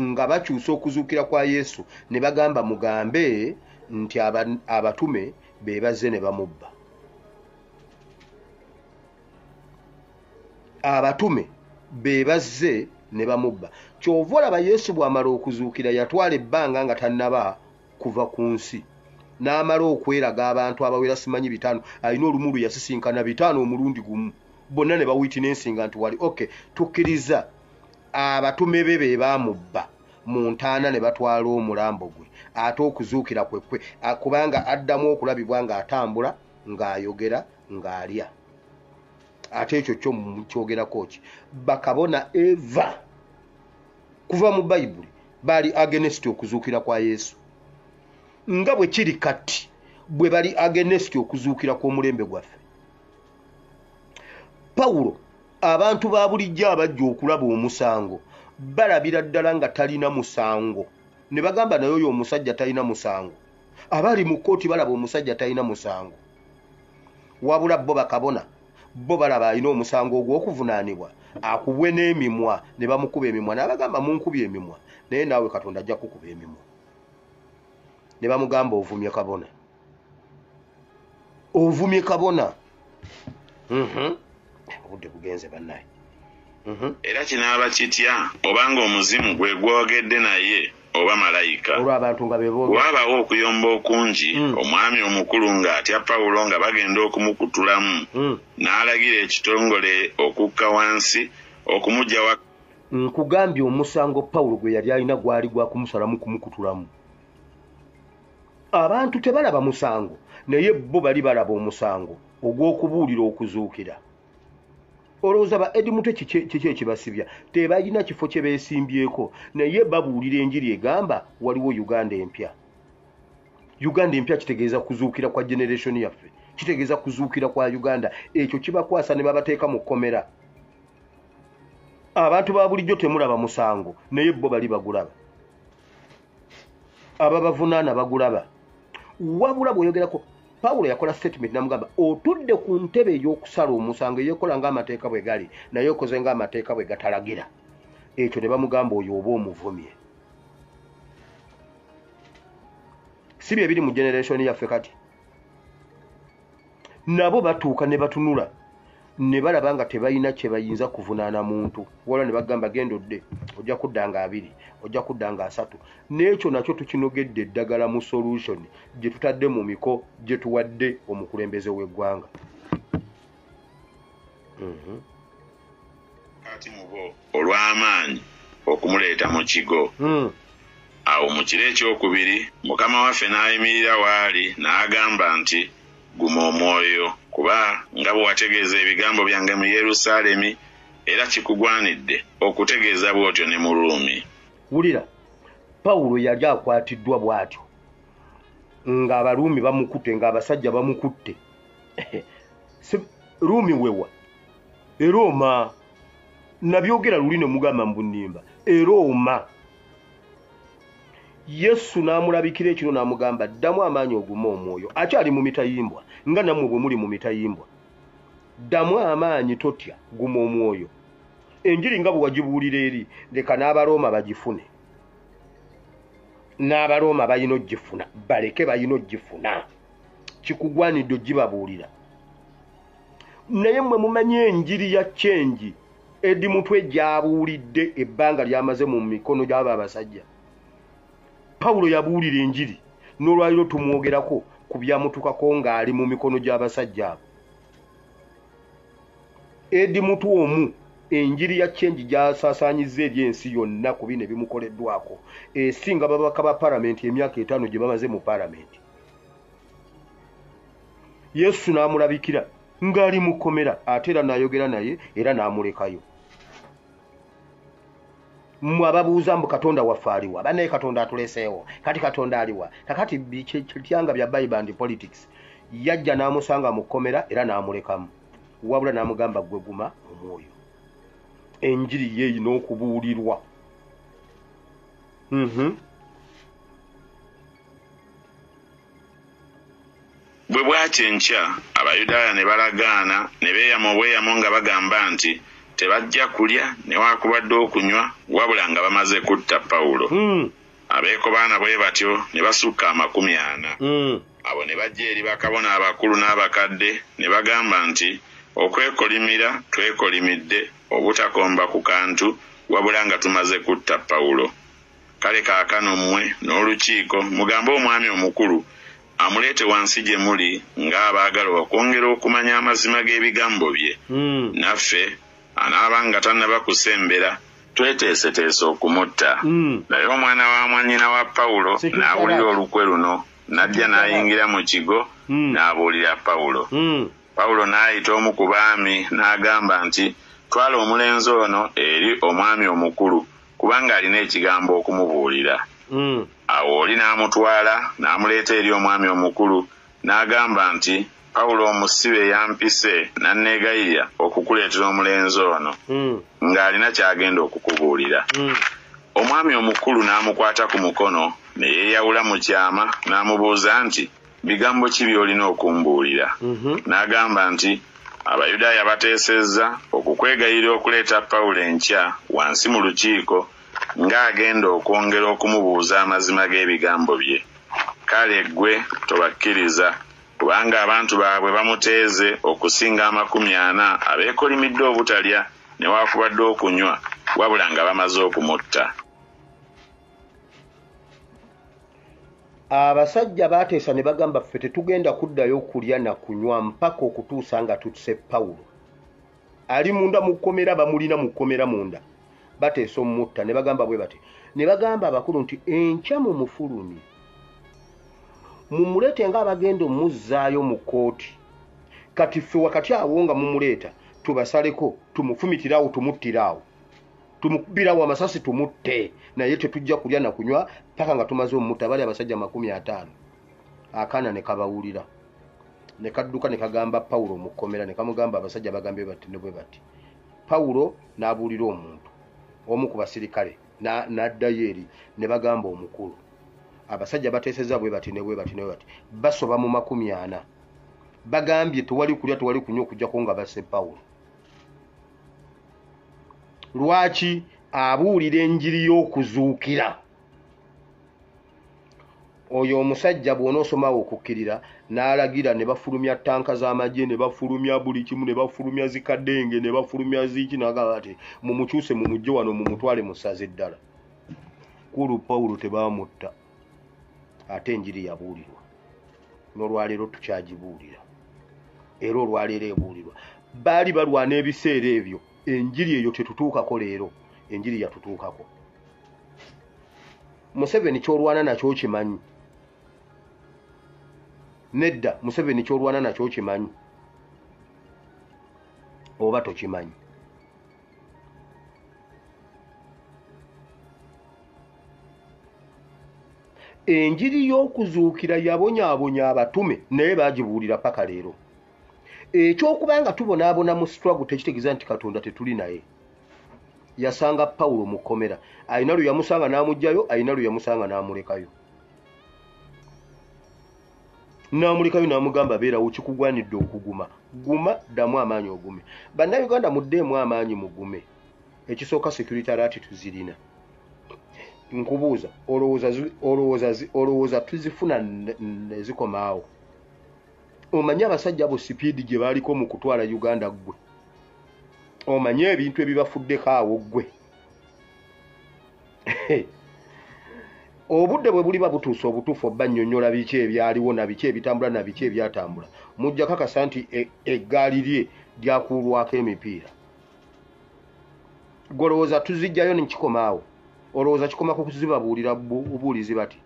nga bakyusa okuzuukira kwa Yesu ne bagamba mugambe nti abatume be bazze ne bamubba. Abatume be bazze ne bamubba. Ky'ova olaba Yesu bw'amala okuzuukira yatwala ebbanga nga tannaba kuva ku nsi. N'amala okweraga abantu abawera simanyi 5, alina olumulu yasisinkana 5 omulundi gumu, bonna ne bawitinensinga nti wali okay, tukkiriza abatume be be baamubba mu ntaana ne batwala omulambo gwe, ate okuzuukira kwe kwe kubanga addamu okulabibwa ng'atambula, ng'ayogera, ng'alya. Ate ekyo kyo mukyogerako ki? Bakabona eva kuva mu Bayibuli baali against okuzuukira kwa Yesu. Nga bwe kiri kati bwe bali against okuzuukira kw'omulembe gwaffe. Pawulo abantu ba bulijjo abajja okulaba omusango balabira ddala nga talina musango ne bagamba naye oyo omusajja talina musango. Abali mu kkooti balaba omusajja talina musango, wabula bo bakabona bo balaba alina omusango ogw'okuvunaanibwa akubwe n'emimwa ne bamukuba emimwa n'abagamba munkubye emimwa naye naawe Katonda ajja kukuba emimwa. Ne bamugamba ovumye kabona, ovumye kabona. Obudde bugenze bannaye. Era kinaaba kitya obanga omuzimu gwe gwogedde naye oba malayika. Olwo abantu nga beboogera. Waabaawo okuyomba okungi, omwami omukulu ng'atya Pawulo nga bagenda okumukutulamu, n'alagira ekitongole okukka wansi okumuggya wa. Nkugambye omusango Pawulo gwe yali alina gwali gwa kumusalamu kumukutulamu. Abantu tebalaba musango, naye bo bali balaba omusango ogw'okubuulira okuzuukira. Olowooza ba Eddie Mutwe kiki ekibasibya? Tebalina kifo kye beesimbyeko, naye babuulira enjiri egamba waliwo Uganda empya. Uganda empya kitegeeza kuzuukira kwa generation yaffe, kitegeeza kuzuukira kwa Uganda. Ekyo kibakwasa ne babateeka mu kkomera. Abantu ba bulijjo temulaba musango, naye bo bali bagulaba. Ababavunaana bagulaba. Wabula bw'oyogerako, Pawulo yakola statement n'amugamba, otudde ku ntebe ey'okusala omusango eyekola ng'amateeka bwe gali, naye okoze ng'amateeka bwe gatalagira. Ekyo ne bamugamba oyo oba omuvumye. Si bye biri mu generation yaffe kati. Nabo batuuka ne batunula ne balaba nga tebalina kye bayinza kuvunaana muntu, wala ne bagamba genda odde, ojja kudda nga 2, ojja kudda nga 3. N'ekyo nakyo tukinogedde eddagala mu solution gye tutadde mu miko gye tuwadde omukulembeze w'eggwanga. Kati mu bo olw'amaanyi okumuleeta mu kigo. Awo mu kiro ekyokubiri Mukama waffe n'ayimirira waali n'agamba nti, guma omwoyo, kuba nga bwe wategeeza ebigambo byange mu Yerusaalemi, era kikugwanidde okutegeeza bw'otyo ne mu Ruumi. Wulira, Pawulo yali akwatiddwa bw'atyo, ng'Abaruumi bamukutte, ng'abasajja bamukutte. Ruumi wewa? E Rooma. Nabyogera luli ne mugamba mbu nnimba. E Rooma. Yesu n'amulabikira ekiro n'amugamba, ddamu amaanyi ogume omwoyo. Akyali mu mitayimbwa, nga nammwe bwe muli mu mitayimbwa. Ddamu amaanyi, totya, guma omwoyo. Enjiri nga bwe wagibuulira eri, leka n'Abarooma bagifune. N'Abarooma balina ogifuna, baleke balina ogifuna. Kikugwanidde ogibabuulira. Naye mmwe mumanye enjiri ya change Eddie Mutwe gy'abuulidde ebbanga ly'amaze mu mikono gy'abo abasajja. Pawulo yabuulira enjiri, n'olwaliro tumwogerako ku byamutukako ng'ali mu mikono gy'abasajja abo. Eddie Mutwe omu enjiri ya change gy'asaasaanyizza eri ensi yonna ku bino ebimukoleddwako, esinga babaka ba palamenti emyaka 5 gye bamaze mu palamenti. Yesu n'amulabikira ng'ali mu kkomera, ate era n'ayogera naye era n'amulekayo. Mmwe ababuuza mbu Katonda waffe aliwa, bannaye Katonda atuleseewo, kati Katonda aliwa? Kakati kityanga bya Bible and politics. Yajja n'amusanga mu kkomera era n'amulekamu, wabula n'amugamba gwe guma omwoyo. Enjiri ye erina okubuulirwa. Bwe bwakya enkya, Abayudaaya ne balagaana ne beeyama obweyamo nga bagamba nti tebajja kulya newaakubadde okunywa, wabula nga bamaze kutta Pawulo. Abeekobaana bwe batyo ne basukka 40. Abo ne bajja eri bakabona abakulu n'abakadde ne bagamba nti, okwekolimira twekolimidde obutakomba ku kantu, wabula nga tumaze kutta Pawulo. Kale kaakano mmwe n'olukiiko mugambe omwami omukulu amuleete wansi gye muli ng'abaagala okwongera okumanya amazima g'ebigambo bye. Naffe anaaba nga tannaba kusembera tweteeseteese okumutta. Naye omwana wa mwannyina wa Pawulo n'awulira olukwe luno, n'ajja n'ayingira mu kigo n'abuulira Pawulo. Pawulo n'ayita omu ku baami n'agamba nti, twala omulenzi ono eri omwami omukulu, kubanga alina ekigambo okumubuulira. Awo oli n'amutwala n'amuleeta eri omwami omukulu n'agamba nti, Pawulo omusibe yampise n'anneegayirira okukuleetera omulenzi ono, ng'alina ky'agenda okukubuulira. Omwami omukulu n'amukwata ku mukono ne yeeyawula mu kyama n'amubuuza nti, bigambo ki by'olina okumbuulira? N'agamba nti, Abayudaaya bateesezza okukwegayirira okuleeta Pawulo enkya wansi mu lukiiko ng'agenda okwongera okumubuuza amazima g'ebigambo bye. Kale ggwe tobakkiriza, kubanga abantu baabwe bamuteeze okusinga 40 abeekolimidde obutalya newaakubadde okunywa, wabula nga bamaze okumutta. Abasajja baateesa ne bagamba ffe tetugenda kuddayo kulya na kunywa mpaka okutuusa nga tutuse Pawulo. Ali munda mu kkomera, bamulina mu kkomera munda. Bateesa omutta ne bagamba bwe bati. Ne bagamba abakulu nti enkya mumufulumye. Mumuleete ng'abagenda omuzzaayo mu kkooti. Kati ffe wakati awo nga mumuleeta tubasaleko, tumufumitirawo, tumuttirawo. Tumukubirawo amasasi tumutte, naye tetujja kulya na kunywa paka nga tumaze omutta. Bali abasajja 50. Akaana ne kabawulira. Ne kadduka ne kagamba Pawulo mu kkomera, ne kamugamba abasajja bagambye bati ne bwe bati. Pawulo n'abuulira omuntu omu ku basirikale n'addayo eri ne bagamba omukulu. Abasajja bateesezza bwe bati ne bwe bati ne bwe bati. Basoba mu 40. Bagambye tewali kulya tewali kunywa okuggyako nga basse Pawulo. Lwaki abuulira enjiri y'okuzuukira? Oyo omusajja bw'onoosomawo okukkirira n'alagira ne bafulumya ttanka z'amagye, ne bafulumya buli kimu, ne bafulumya zikadenge, ne bafulumya ziki, n'agamba ati mumukyuse mumugye wano mumutwale mu ssaza eddala. Kulu Pawulo tebaamutta, ate enjiri yabuulirwa. N'olwaleero tukyagibuulira, era olwaleero ebuulirwa. Baali balwana ebiseera ebyo, enjiri eyo tetutuukako leero, enjiri yatutuukako. Museveni ky'olwana nakyo okimanyi. Nedda, Museveni ky'olwana nakyo okimanyi. Oba tokimanyi. Enjiri y'okuzuukira yabonyaabonya abatume naye baagibuulira paka leero. Eky'okuba nga tubonaabona mu struggle tekitegeeza nti Katonda tetuli naye. Yasanga Pawulo mu kkomera, alina lwe yamusanga n'amuggyayo, alina lwe yamusanga n'amulekayo. N'amulekayo n'amugamba beerawo, kikugwanidde okuguma. Guma, ddamu amaanyi ogume. Bannayuganda muddeemu amaanyi mugume. Ekisooka security alert tuzirina. Nkubuuza, olowooza tuzifuna ne zikomaawo? Omanyi abasajja abo sipiidi gye baaliko mu kutwala Uganda ggwe? Omanyi ebintu ebibafuddeko awo ggwe? Obudde bwe buliba butuuse obutuufu obba nnyonnyola biki ebyaliwo na biki ebitambula na biki ebyatambula. Mujja kakasa nti eggaali lye lyakuulwako emipiira. Ggwe olowooza tuzijjayo ne kikomaawo? Olowooza kikomako kuzibabuulira bubuulizi bati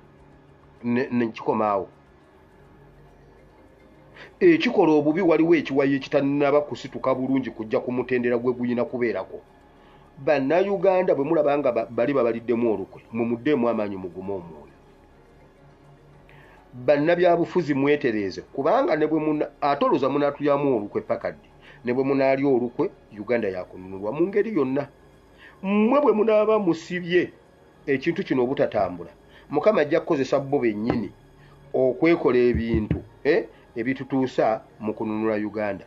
ne kikomaawo? Ekikola obubi waliwo ekiwayi ekitannaba kusituka bulungi kujja ku mutendera gwe guyina kubeerako. Bannayuganda bwe mulaba nga bali babaliddemu olukwe, mumuddeemu amaanyi mugume omwoyo. Bannabyabufuzi mwetereeze, kubanga ne bwe ate olowooza munaatulyamu olukwe paka ddi? Ne bwe munaalya olukwe, Uganda yakununulwa mu ngeri yonna. Mmwe bwe munaaba musibye ekintu kino obutatambula, Mukama ajja kukozesa bo bennyini okwekola ebintu ebitutuusa mu kununula Uganda.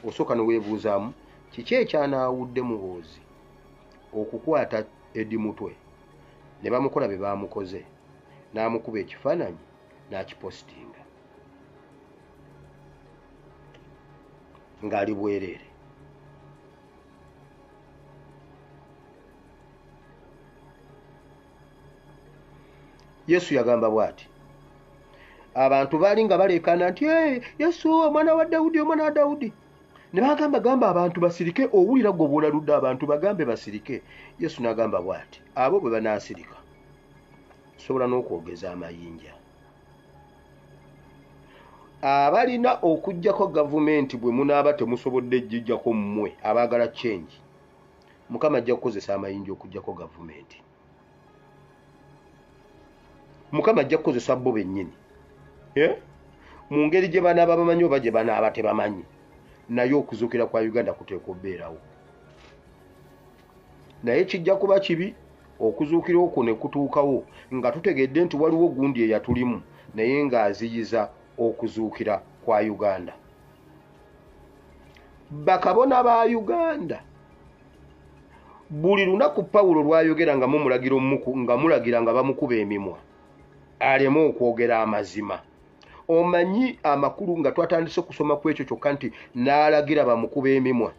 Osooka ne weebuuzaamu kiki ekyanaawudde Muhoozi okukwata Eddie Mutwe ne bamukola bye baamukoze, n'amukuba ekifaananyi n'akipositinga ng'ali bwereere. Yesu yagamba bw'ati, abantu baali nga baleekaana nti Yesu omwana wa Dawudi, omwana wa Dawudi. Ne bagamba gamba abantu basirike, owulira gwe bw'olaludde abantu bagambe basirike. Yesu n'agamba bw'ati, abo bwe banaasirika sobola n'okwogeza amayinja. Abalina okuggyako gavumenti bwe munaaba temusobodde giggyako mmwe abaagala change, Mukama ajja kukozesa amayinja okuggyako gavumenti. Mukama ajja kukozesa bo bennyini. Mu ngeri gye banaaba bamanyi oba gye banaaba tebamanyi, naye okuzuukira kwa Uganda kuteekwa okubeerawo. Naye kijja kuba kibi okuzuukira okwo ne kutuukawo nga tutegedde nti waliwo gundi eyatulimu naye ng'aziyiza okuzuukira kwa Uganda. Bakabona ba Uganda buli lunaku Pawulo lw'ayogera nga mumulagira nga mulagira nga bamukuba emimwa aleme okwogera amazima. Omanyi amakulu nga twatandise okusoma ku ekyo kyokka nti n'alagira bamukuba emimwa.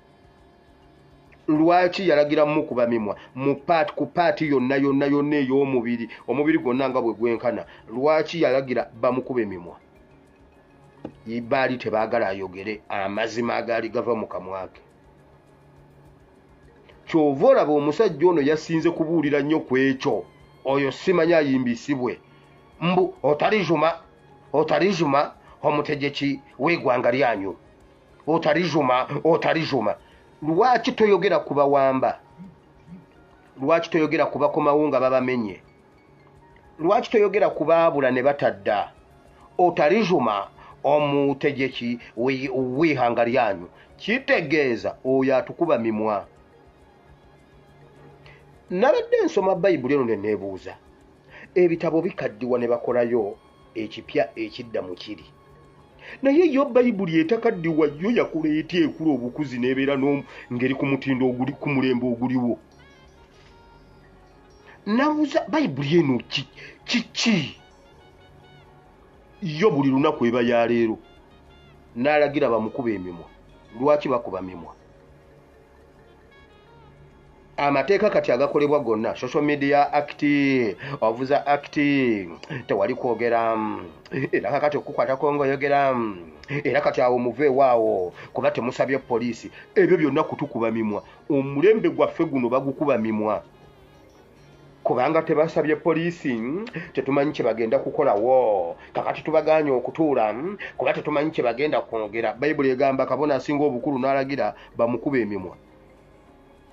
Lwaki yalagira mukuba mimwa mu part ku part yonna yonna yonna ey'omubiri, omubiri gwonna nga bwe gwenkana? Lwaki yalagira bamukuba emimwa? Baali tebaagala ayogere amazima agaali gava mu kamwa ke. Kyova olaba omusajja ono yasinze kubuulira nnyo ku ekyo. Oyo simanyi ayimbisibwe mbu otalijuma omutegeki w'eggwanga lyanyu, otalijuma. Lwaki toyogera ku bawamba? Lwaki toyogera ku bakomawo nga babamenye? Lwaki toyogera ku baabula ne batadda? Otalijuma omutegeki w'eihanga lyanyu. Kitegeeza oyo atukuba mimwa. Nabadde nsoma Bayibuli eno ne neebuuza, ebitabo bikaddiwa ne bakolayo ekipya ekidda mu kiri, naye yo Bayibuli etakaddiwa yo yakula etya ekula obukuzi n'ebeera ngeri ku mutindo oguli ku mulembe oguliwo? Nabuuza, Bayibuli eno kiki? Yo buli lunaku eba ya leero. N'alagira bamukuba emimwa. Lwaki bakuba mimwa? Amateeka kati agakolebwa gonna, Social Media Act, Ovuza Act, tewali kwogera, era kakati okukwatako ng'oyogera, era kati awo muveewaawo kuba temusabye poliisi. Ebyo byonna kutukuba mimwa. Omulembe gwaffe guno bagukuba mimwa kubanga tebasabye poliisi, tetumanyi kye bagenda kukolawo. Kakati tubagaanye okutuula kuba tetumanyi kye bagenda kwogera. Bayibuli egamba kabona asinga obukulu n'alagira bamukuba emimwa.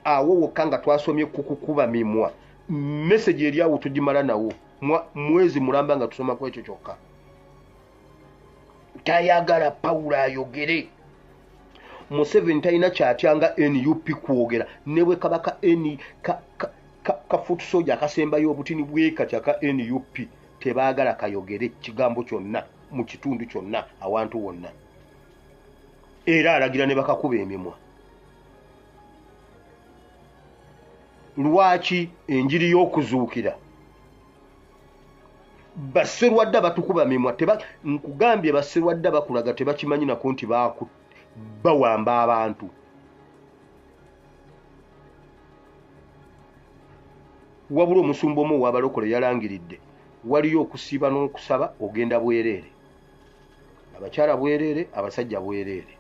Awo wokka nga twasomye kukukuba mimwa, meseji eri awo tugimala nawo mwezi mulamba nga tusoma ku ekyo kyokka. Tayagala Pawulo ayogere. Museveni talina kyatyanga NUP kwogera, ne bwe kaba ka foot soldier akasembayo obutini bwekati aka NUP, tebaagala kayogere kigambo kyonna mu kitundu kyonna awantu wonna. Era alagira ne bakakuba emimwa. Lwaki enjiri y'okuzuukira basserwadda batukuba mimwa? Nkugambye basserwadda bakulaga tebakimanyi nako nti bawamba abantu. Wabula omusumba omu ow'abalokole yalangiridde waliyo okusiiba n'okusaba ogenda bwereere, abakyala bwereere, abasajja bwereere.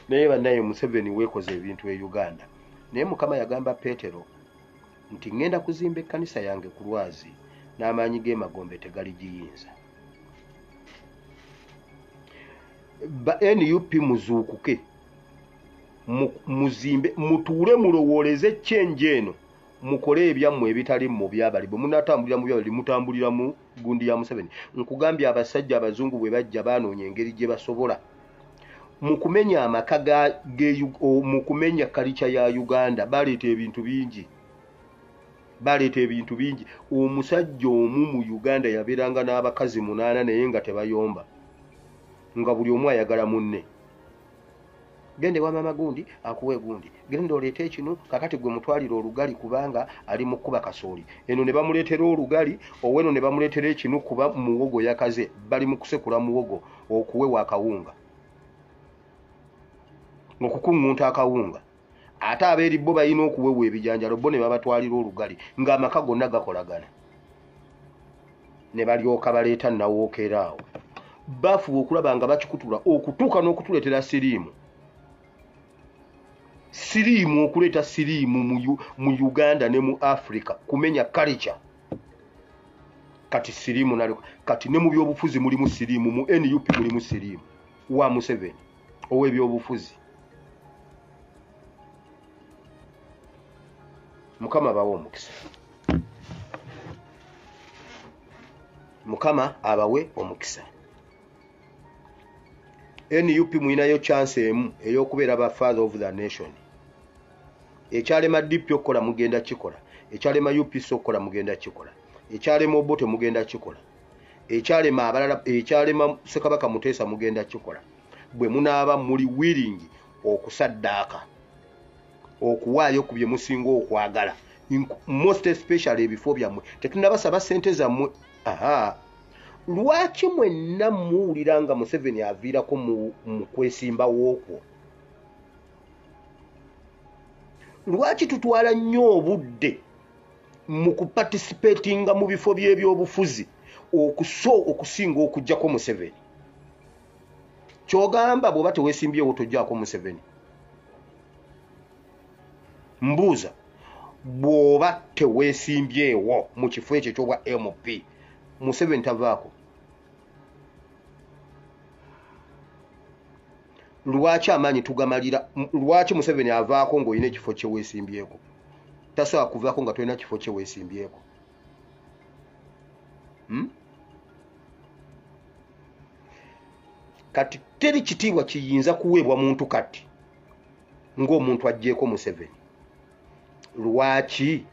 Naye bannaye Museveni weekoze ebintu e Uganda. Naye Mukama yagamba Peetero nti ŋŋenda kuzimba ekkanisa yange ku lwazi, n'amaanyi g'emagombe tegaligiyinza. Ba NUP muzuukuke, muzimbe, mutuule mulowooleze kyenje eno, mukole ebyammwe ebitali mu byabali. Bwe munaatambulira mu byabali, mutambulira mu gundi ya Museveni. Nkugambye abasajja abazungu bwe bajja baanoonya engeri gye basobola mu kumenya amaka mu kumenya kalica ya Uganda. Baleeta ebintu bingi, baleeta ebintu bingi. Omusajja omu mu Uganda yabeeranga n'abakazi 8 naye nga tebayomba, nga buli omu ayagala munne. Gende wa mama gundi akuwe gundi, genda oleete ekinu, kakati gwe mutwalira olugali kubanga ali mu kkuba kasooli. Eno ne bamuleetera olugali, oweno ne bamuleetera ekinu kuba muwogo yakaze, bali mu kusekula muwogo okuwewa akawunga, okukuŋŋunta akawunga. Ate abeeri bo balina okuwewa ebijanjalo, bo ne babatwalira olugali, ng'amaka gonna gakolagana. Ne balyoka baleeta nawookeera awo. Bafuba okulaba nga bakikutula okutuuka n'okutuleetera siriimu. Siriimu, okuleeta siriimu mu Uganda ne mu Africa kumenya culture. Kati siriimu nalyo, kati ne mu byobufuzi mulimu siriimu, mu NUP mulimu siriimu wa Museveni ow'ebyobufuzi. Mukama abawe omukisa. Mukama abawe omukisa. NUP mulinayo chance emu ey'okubeera ba father of the nation. Ekyalema DP okukola mugenda kikola, ekyalema UPC okukola mugenda kikola, ekyalema Obote mugenda kikola, ekyalema abalala, ekyalema Ssekabaka Muteesa mugenda kikola. Bwe munaaba muli willing okusaddaaka, okuwaayo ku bye musinga okwagala, most especially ebifo byammwe. Tetunnabasaba ssente zammwe. Aha, lwaki mwenna muwulira nga Museveni aviirako mu kwesimbawo okwo? Lwaki tutwala nnyo obudde mu kuparticipatinga mu bifo by'ebyobufuzi okusinga okuggyako Museveni? Ky'ogamba bw'oba teweesimbyewo tojjaako Museveni? Mbuuza, bw'oba teweesimbyewo mu kifo ekyo eky'obwa MP, Museveni tavaako? Lwaki amaanyi tugamalira? Lwaki Museveni avaako ng'olina ekifo kye weesimbyeko? Tasobola kuvaako nga tolina kifo kye weesimbyeko. Kati teri kitiibwa kiyinza kuweebwa muntu kati ng'omuntu aggyeeko Museveni. Lwaki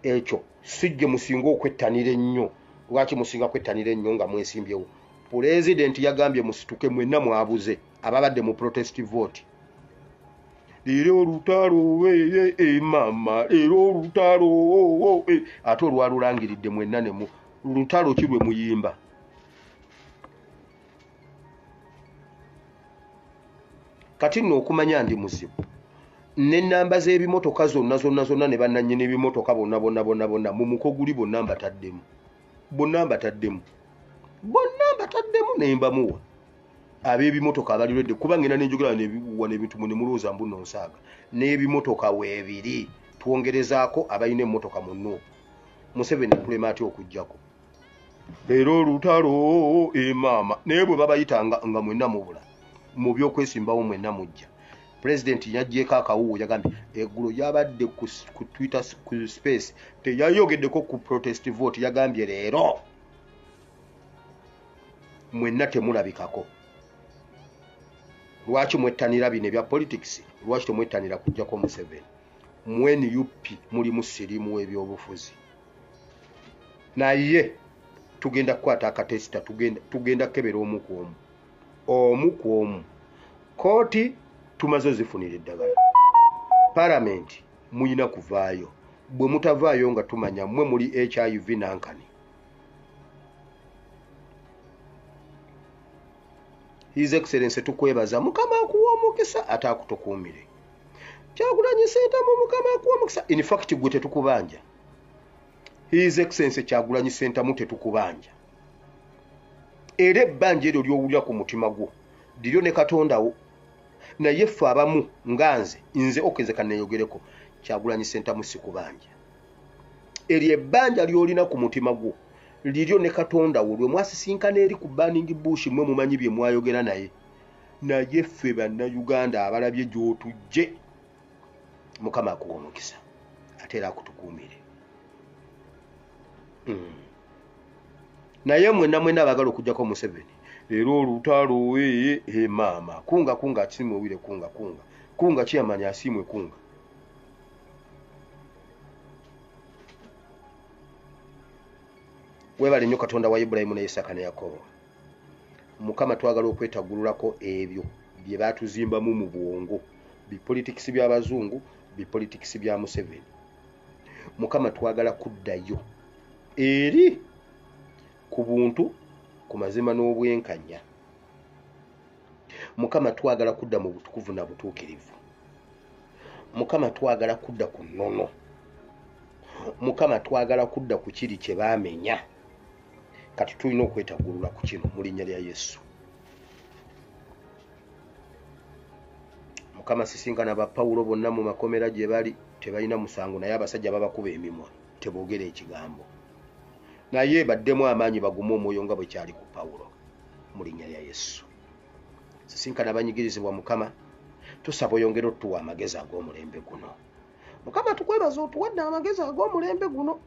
ekyo sijje musinga okwettanira ennyo? Lwaki musinga kwettanira ennyo nga mwesimbyewo? Pulezidenti yagambye musituke mwenna mwabuze ababadde mu protest vote. Leero olutalo, mama, leero olutalo, ate olwalulangiridde mwenna ne mu lutalo ki lwe muyimba? Kati nno okumanya ndi muzibu, n'ennamba z'ebimotoka zonna zonna zonna ne bannannyini ebimotoka bonna bonna bonna bonna mu muko guli bonna mbataddemu, bonna mbataddemu, bonna mbataddemu ne mbamuwa ab'ebimotoka abaliredde, kuba ngenda nenjogera n'ebiwuwa n'ebintu mwe ne mulowooza mbu nno nsaaga. N'ebimotoka weebiri, twongerezaako abalina emmotoka mu Nuupu. Museveni atulema atya okuggyako? Leero olutalo, maama, naye bwe babayitanga nga mwenna mubula mu by'okwesimbawo mwenna mujja. Pulezidenti yaggyeeko akawuwo, yagambye eggulo yabadde ku Twitter ku space, teyayogeddeko ku protest vote, yagambye leero mwenna temulabikako. Lwaki mwettanira bino ebya politics? Lwaki temwettanira kuggyako Museveni? Mu NUP mulimu siriimu w'ebyobufuzi, naye tugenda kukwata akatesita, tugenda kukebera omu ku omu, omu ku omu. Kooti tumaze ozifunira eddagala, palamenti muyina kuvaayo, bwe mutavaayo nga tumanya mmwe muli HIV nankani. His Excellency tukwebaza, Mukama akuwa omukisa ate akutukuumire. Kyagulanyi Ssentamu, Mukama akuwa omukisa. In fact gwe tetukubanja. His Excellency Kyagulanyi Ssentamu tetukubanja. Era ebbanja eryo ly'owulira ku mutima gwo liryo ne Katonda wo. Naye ffe abamu nga nze okenze kanneeyogereko, Kyagulanyi Ssentamu sikubanja. Eryo ebbanja ly'olina ku mutima gwo liryo ne Katonda wo, lwe mwasisinkana eri ku Burning Bush mmwe mumanyi bye mwayogera naye. Naye ffe Bannayuganda abalabye gy'otujje, Mukama akuwa omukisa ate era akutukuumire. Naye mwenna mwenna abaagala okuggyako Museveni, leero olutalo, maama, kunga kunga asiimwe wire, kunga kunga kunga kiyamani asiimwe kunga. Weebale nnyo Katonda wa Ibulayimu ne Isaaka ne Yakobo. Mukama twagala okwetagululako ebyo bye baatuzimbamu mu bwongo, bipolitikisi by'abazungu, bipolitikisi bya Museveni. Mukama twagala kuddayo eri ku buntu, ku mazima n'obwenkanya. Mukama twagala kudda mu butukuvu na butuukirivu. Mukama twagala kudda ku nnono. Mukama twagala kudda ku kiri kye baamenya. Kati tulina okwetagulula ku kino mu linnya lya Yesu. Mukama sisinkana ba Pawulo bonna mu makomera gye bali, tebalina musango, naye abasajja babakuba emimwa teboogera ekigambo. Naye baddemu amaanyi bagume omwoyo nga bwe kyali ku Pawulo mu linnya lya Yesu. Sisinkana abanyigirizibwa Mukama, tusaba oyongere otuwa amagezi ag'omulembe guno. Mukama tukwebaza otuwadde amagezi ag'omulembe guno.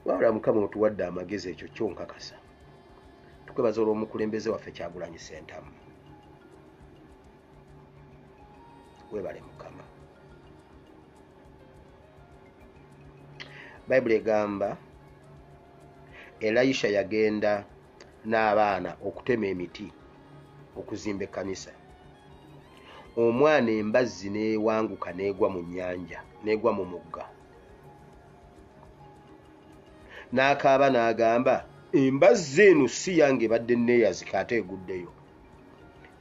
Wabula Mukama otuwadde amagezi, ekyo kyo nkakasa. Tukwebaza olw'omukulembeze waffe Kyagulanyi Ssentamu. Weebale Mukama. Bayibuli egamba Elisha yagenda n'abaana okutema emiti okuzimba ekkanisa. Omwana embazzi n'ewanguka n'egwa mu nnyanja, n'egwa mu mugga. N'akaaba n'agamba, embazzi eno si yange ebadde neeyazika ate eguddeyo.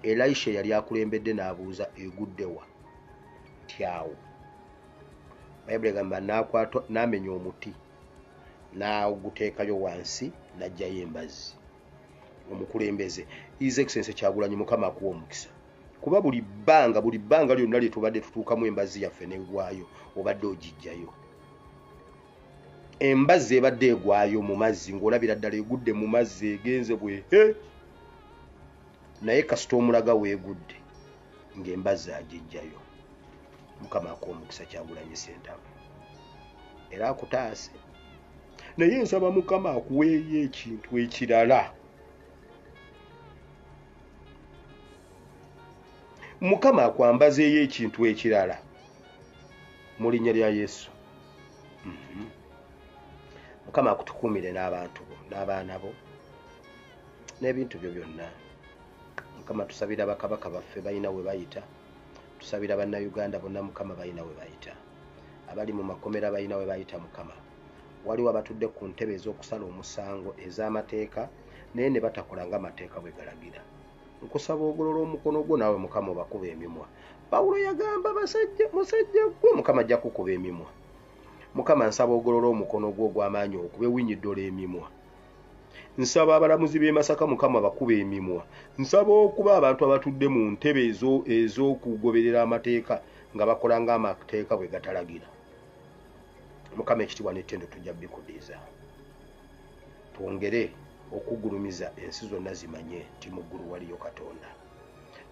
Elisha yali akulembedde n'abuuza, egudde wa? Nti awo. Bayibuli egamba n'akwata n'amenya omuti n'aguteekayo wansi n'aggyayo embazzi. Omukulembeze His Excellency Kyagulanyi, Mukama akuwa omukisa, kuba buli bbanga lyonna lye tubadde tutuukamu embazzi yaffe negwayo, obadde ogiggyayo. Embazzi ebadde egwayo mu mazzi, ng'olabira ddala egudde mu mazzi, egenze bwe, naye kasita omulaga weegudde ng'embazzi agiggyayo. Mukama akuwa omukisa, Kyagulanyi Ssentamu, era akutaase. Naye nsaba Mukama akuweeyo ekintu ekirala, Mukama akwambazeeyo ekintu ekirala mu linnya lya Yesu. Mukama akutukuumire n'abantu bo n'abaana bo n'ebintu byo byonna. Mukama, tusabira bakabaka baffe, balina we bayita. Tusabira Bannayuganda bonna, Mukama, balina we bayita. Abali mu makomera balina we bayita. Mukama, waliwo abatudde ku ntebe ez'okusala omusango ez'amateeka, naye ne batakola nga amateeka bwe galagira. Nkusaba ogolola omukono gwo naawe, Mukama, obakuba emimwa. Pawulo yagamba basajja, musajja gwe, Mukama ajja kukuba emimwa. Mukama, nsaba ogolola omukono gwo ogw'amaanyi okube winyiddola emimwa. Nsaba abalamuzi b'e Masaka, Mukama, bakuba emimwa. Nsaba okuba abantu abatudde mu ntebe ez'okugoberera amateeka nga bakola ng'amateeka bwe gatalagira. Mukama, ekitiibwa n'ettendo tujja bikudiza, twongere okugulumiza ensi zonna zimanye nti mu ggulu waliyo Katonda.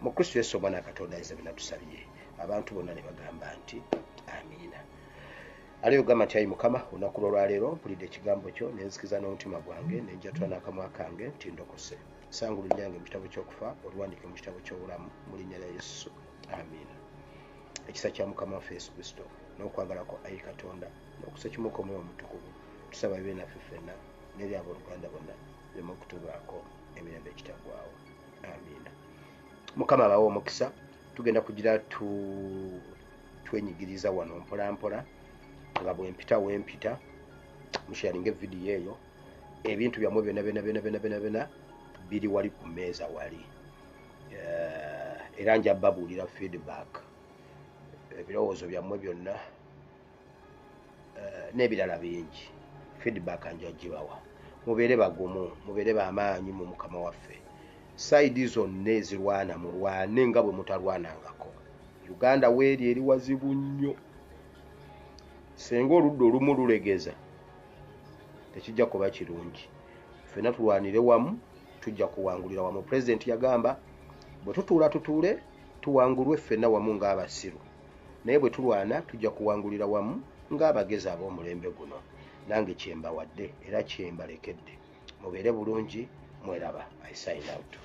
Mu Kristo Yesu Omwana Katonda ayinza byonna tusabye. Abantu bonna ne bagamba nti amiina. Ali ogamba nti, ayi Mukama, olunaku lwolwaleero mpulidde ekigambo kyo, nenzikiriza n'omutima gwange, nenjatula n'akamwa kange nti ndokose. Sangula erinnya mu kitabo ky'okufa, oliwandiike mu kitabo ky'obulamu, mu linnya lya Yesu, amiina. Ekisa kya Mukama waffe Yesu Kristo n'okwagala kwa ayi Katonda n'okussa kimu kw'Omwoyo Omutukuvu tusaba bibe naffe ffenna n'eri abooluganda bonna, bireme okutubaako emirembe ekitaggwaawo. Amiina. Mukama abawe omukisa. Tugenda kugira twenyigiriza wano mpola mpola nga bwempita wempita. Musharinga evidiyo eyo. Ebintu byammwe byonna byonna byonna byonna byonna byonna biri wali ku mmeeza wali. Era nja babuulira feedback, ebirowoozo byammwe byonna n'ebirala bingi. Feedback nja gibawa. Mubeere bagumu, mubeere bamaanyi mu Mukama waffe. Side zonna ezirwana, mulwane nga bwe mutalwanangako. Uganda weeri eri wazibu nnyo. Senga oludda olumu lulegeza, tekijja kuba kirungi. Ffenna tulwanire wamu, tujja kuwangulira wamu. Pulezidenti yagamba, bwe tutuula tutuule tuwangulwe ffenna wamu ng'abasiru, naye bwe tulwana tujja kuwangulira wamu ng'abagezi ab'omulembe guno. Nange kyembawadde era kyembalekedde. Mubeere bulungi, mweraba. I sign out.